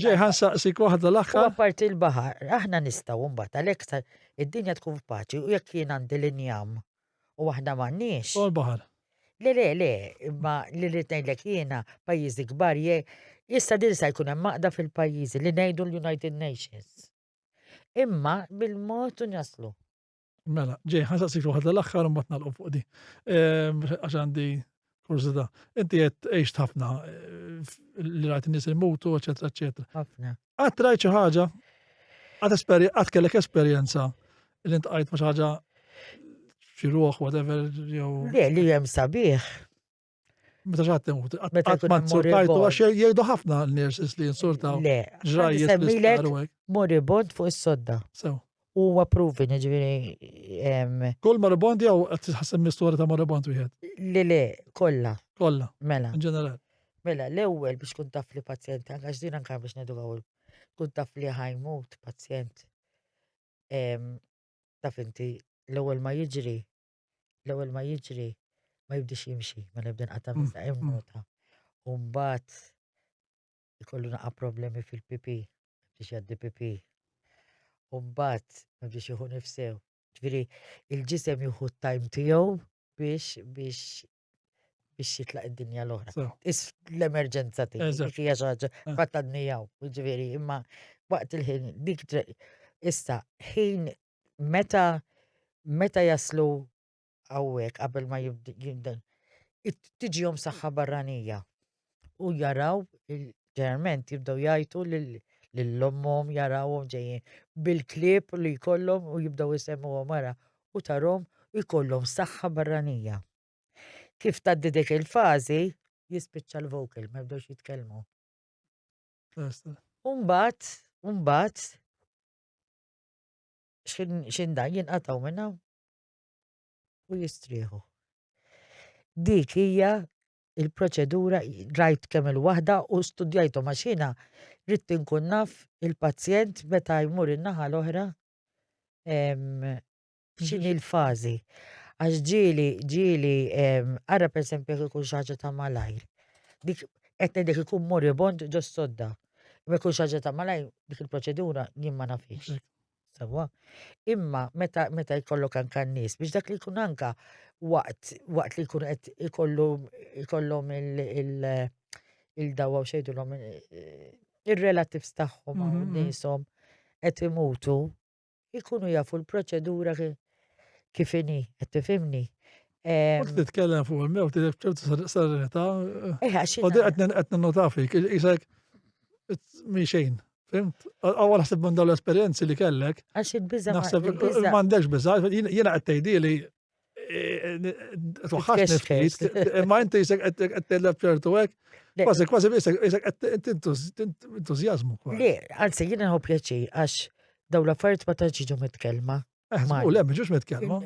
Ġej ħansaqsik waħda l-aħħar. U apparti l-baħar, aħna nistgħu mbagħad għalhekk id-dinja tkun f'paċi u jekk jien għandi l-injam u aħna m'għandniex. U l-baħar. Le le le, imma li rrid ngħidlek jiena pajjiżi kbar je issa din sa jkun hemm għaqda fil-pajjiżi li ngħidu l-United Nations. Imma bil-mod u naslu. Mela, ġej, ħansaqsik waħda l-aħħar u mbagħad nagħlqu fuq di. Ehm, għax għandi kurżità. Inti qed għext ħafna eh, li rajt in-nies imutu, eċetera, eċetera. Ħafna. Qatt rajt xi ħaġa, qatt qatt kellek esperjenza li ntqajt ma' xi ħaġa xi ruħ, whatever, jew. Le, li hemm sabiħ. Meta xi ħadd imut, qatt ma nsurtajtu għax jgħidu ħafna n-nurses li jinsurtaw. Le, ġrajjiet moribond fuq is-sodda. Sew. Huwa proven, ġifieri. Kull moribond jew qed tħasseb mistura ta' moribond wieħed? Le le, kollha. Kollha. Mela. In ġenerali. Mela, l-ewwel biex tkun taf li pazjent, anke għax din anke biex nedukaw tkun taf li ħajmut pazjent. Taf inti l-ewwel ma jiġri, l-ewwel ma jiġri ma jibdix jimxi, ma nibda nqata' mm, minn mm. U mbagħad ikollu naqa' problemi fil-pipi, biex jgħaddi pipi. U mbagħad ma biex jieħu nifsew. Ġifieri il-ġisem jieħu t-time tiegħu biex biex biex jitlaq id-dinja l-oħra. Is l-emerġenza tiegħi, dik hija xi ħaġa eh. fatt għadni ġifieri, imma waqt il-ħin dik issa ħin meta meta jaslu hawnhekk qabel ma jibda tiġihom saħħa barranija u jaraw ġeneralment jibdew jgħajtu lil ommhom jarawhom ġejjin bil-klieb li jkollhom u jibdew isemmuhom wara u tarhom jkollhom saħħa barranija. Kif tgħaddi dik il-fażi jispiċċa l-vocal ma jibdewx jitkellmu. Umbat, umbat, xin dan jinqataw minna u jistrieħu. Dik hija il-proċedura rajt kemm il-waħda u studjajthom għax jiena ridt inkun naf il-pazjent meta jmur in-naħa l-oħra x'inhi l-fażi. Għax ġieli, ġieli, ara pereżempju jekk ikun xi ħaġa ta' malajr. Dik qed ngħidlek ikun moribond ġo sodda. Ma jkun xi ħaġa ta' malajr dik il-proċedura jien ma nafhiex. Sewwa. Imma meta meta jkollok anka n-nies biex dak li jkun anka waqt waqt li jkun qed ikollu ikollhom il-dawa u xejdulhom ir-relatives tagħhom u mhm, mhm. nieshom qed imutu, ikunu jafu l-proċedura kif inhi, qed tifhimni. Waqt titkellem fuq il-mewt, ċertu serenità. Eh, u qed nota fik, isek mi xejn. Fimt? Għawal ħsib minn dawn l-esperjenzi li kellek. Għax il-biża. Naħseb m'għandekx biża, jiena qed tgħidili eh, twaħħax ftit, imma inti jisek qed tgħidlek ċertu hekk. Kważi kważi jisek qed entużjażmu. Le, anzi jiena nħobb pjaċir għax dawn l-affarijiet ma tantx jiġu mitkellma. Eh, u le, mġux mitkellma.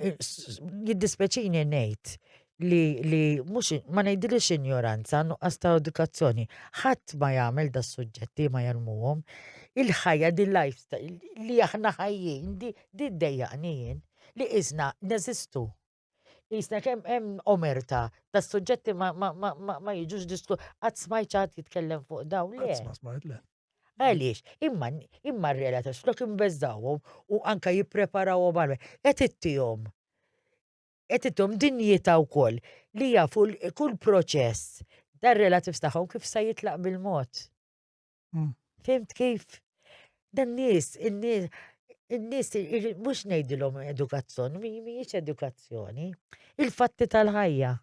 Jiddispeċini ngħid li li mhux ma ngħidilix injoranza, nuqqas ta' edukazzjoni. Ħadd ma jagħmel da suġġetti ma jarmuhom. Il-ħajja di lifestyle li aħna ħajjin di di ddejjaqni jien li isna neżistu. Isna kemm hemm omerta ta' suġġetti ma, ma, ma, ma, ma jiġux disku qatt smajt ħadd jitkellem fuq dawn le. Qatt ma smajt le. Għaliex? Imma imma r-relatives flok imbeżżawhom u anka jippreparawhom għal qed ittihom qed ittihom dinjità wkoll li jafu kull proċess dar-relatives tagħhom kif sa jitlaq bil-mod. Hmm. Fimt kif? Dan nies, in-nies, in-nies mhux ngħidilhom edukazzjoni, mhijiex edukazzjoni, il-fatti tal-ħajja.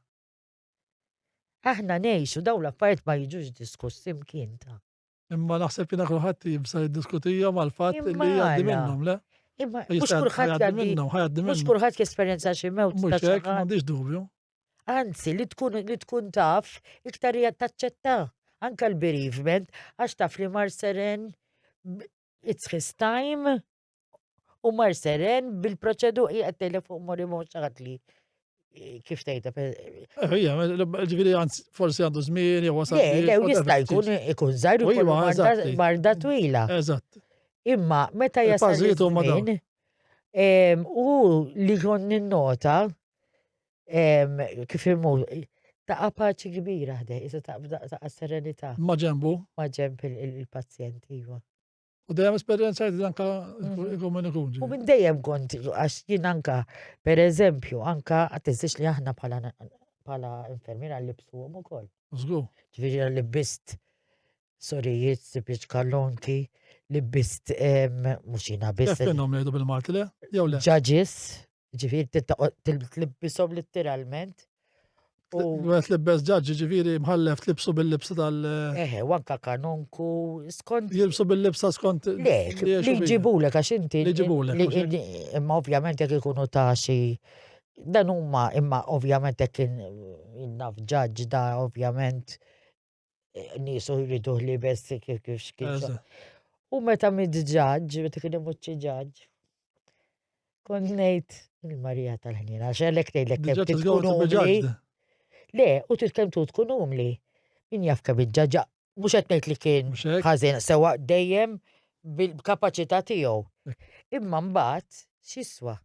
Aħna ngħixu dawn l-affarijiet ma jiġux diskussi mkien ta'. Imma naħseb jiena kulħadd jibsa jiddiskutija mal-fatt li jgħaddi minnhom, le? Imma mhux kulħadd jgħaddi minnhom, ħajgħaddi minnhom. Mhux kulħadd jesperjenza xi mewt. Mhux hekk, m'għandix dubju. Anzi, li tkun li tkun taf iktar hija taċċetta anke l-bereavement għax taf li mar seren it's his time u mar seren bil-proċedu qiegħed tgħidlek fuq mori mhux xi li eh, kif tgħidha. Eh, ija, ġifieri forsi għandu żmien jew wasal. Le, le, jista' jkun ikun żgħir jkun marda twila. Eżatt. Imma meta jasal iż-żmien u li kont ninnota kif imur ta' paċi kbira ħdej, isa ta' serenità. Ma ġembu? Ma ġemb il-pazjent, iva. U dejjem esperjenzajt li anka mhm. ikun min ikun. U minn dejjem kont, għax jien anka, per eżempju, anka għat li aħna bħala bħala infermiera libsuhom ukoll. Żgur. Ġifieri li bist sorijiet, sibiex kallonki, li bist mhux jiena biss. Kif minnhom ngħidu bil-Malti le? Jew le? Judges, Ġifieri tlibbishom litteralment. U tlibbes ġaġġi ġifieri mħallef tlibsu bil-libsa tal. Eħe, u anka kanonku skont. Jilbsu bil-libsa skont. Le, li jġibulek għax inti. Li jġibulek. Imma ovvjament jekk ikunu ta' xi dan huma imma ovvjament jekk naf ġaġġ da ovvjament niesu jridu libes kif kif kif. U meta mid ġaġġ, meta kien imut xi ġaġġ. Kont ngħid il-Marija tal-ħniena, għax għalhekk ngħidlek kemm tkun umli. Le, u trid kemm tkun umli. Min jaf kemm iġġaġa, mhux qed ngħid li kien ħażin, sewa dejjem bil-kapaċità tiegħu. Imma mbagħad x'jiswa?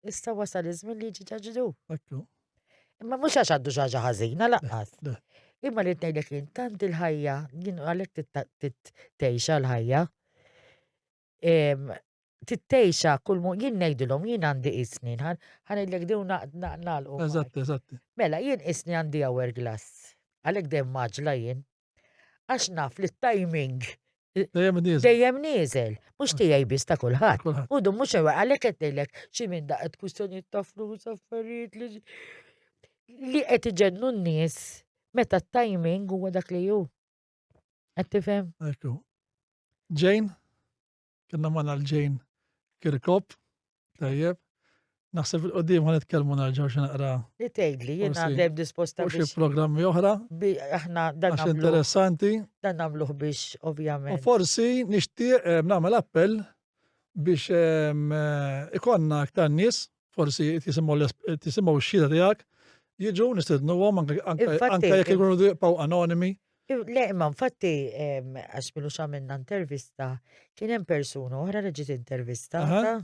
Issa wasal iż-żmien li jiġi ġaġdu. Imma mhux għax għandu xi ħaġa ħażina lanqas. Imma li ngħidlek jien tant il-ħajja, jien għalhekk tgħixha l-ħajja. Tgħixha kull mu jien ngħidilhom jien għandi qisni, ħa ngħidlek din u nagħlqu. Eżatt, eżatt. Mela jien qisni għandi hourglass. Għalhekk dejjem mgħaġġla jien. Għax naf li t-timing Dejjem nieżel. Dejjem nieżel. Mhux tiegħi biss ta' kulħadd. U dun mhux għalhekk qed ngħidlek xi minn daqet kwistjonijiet ta' flus affarijiet li li qed iġennu n-nies meta t-timing huwa dak li hu. Qed tifhem? Ekku. Jane, Kellna magħna l-Jane Kirkop, tajjeb. Naħseb il-qoddim ħan nitkellmu nerġgħu xi naqra. Li tgħidli jiena dejjem disposta biex xi programmi oħra. Aħna dan nagħmlu. Interessanti. Dan nagħmluh biex ovvjament. U forsi nixtieq eh, nagħmel appell biex ehm, eh, ikonna aktar nies forsi tisimgħu x-xhieda tiegħek, jiġu nistednuhom anke jekk ikunu jibqgħu anonimi. Le, imma infatti għax milux għamilna intervista, kien hemm persuna oħra li ġiet intervistata.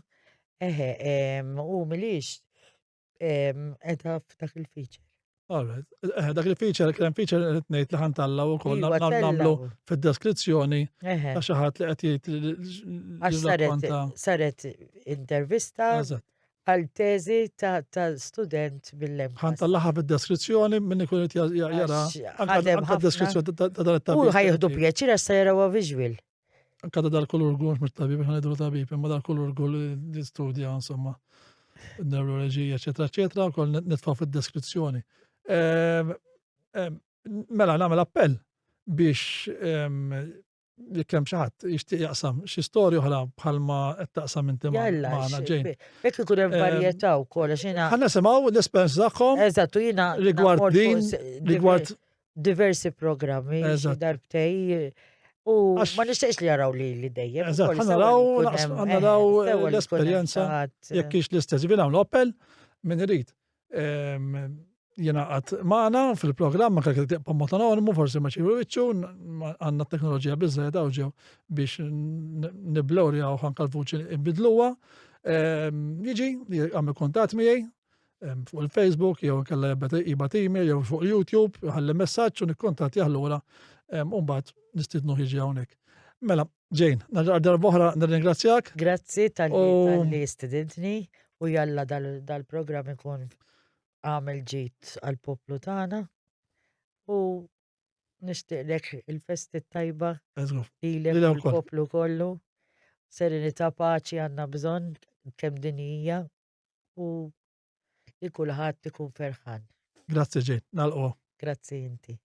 Eħe, u milix edha f'dak il-feature. Alright. Eh, dak il-feature, kien feature li ngħid li ħantalla wkoll iva, nagħmlu fid-deskrizzjoni ta' xi ħadd li qed jgħid saret intervista għal teżi ta' student bil-lem. Ħantallaħa fid-deskrizzjoni minn ikun qed jara anke deskrizzjoni ta' dan it-tabib. U ħajħdu pjaċir għax se jarawha visual. Anka ta' dal-kulur għul, mux tabib, ħan idru tabib, imma dal-kulur għul li studja, insomma, neuroloġija, eccetera, eccetera, u koll nitfaw fil-deskrizzjoni. Ehm, ehm, mela, namel appell biex ehm, jekk hemm xi ħadd jixtieq jaqsam xi storja oħra bħalma qed taqsam inti magħna ġejn. Bekk ikun hemm varjetà wkoll għax jiena. Ħa nisimgħu l-esperjenza tagħhom. Eżatt, u jiena rigward din, rigward diversi programmi, darbtej, u ma nixtieqx li jaraw li li dejjem. Eżatt, ħa naraw, ħa naraw l-esperjenza jekk hix l-istess. Ġifieri nagħmlu appell min irid ehm, jingħaqad magħna fil-programm anke jekk tibqa' mod anonimu, forsi ma ċiru wiċċu, għandna t-teknoloġija biżżejjed hawn ġew biex niblurjaw anke l-vuċi nbidluha. Ehm, jiġi, għamil kuntatt miegħi, fuq il-Facebook jew inkella jibgħat email jew fuq YouTube, ħalli messaġġ u nikkuntattjah lura u mbagħad nistiednu jiġi hawnhekk. Mela, Jane, darba oħra nirringrazzjak. Grazzi tal-li stidintni u jalla dal-programm ikun għamel ġid għal-poplu tagħna u nixtieqlek il-festi tajba lilek u l-poplu kollu. Serenità paċi għandna bżonn kemm dinjija u li kulħadd ikun ferħan. Grazzi ġejn, nagħlqu. Grazzi inti.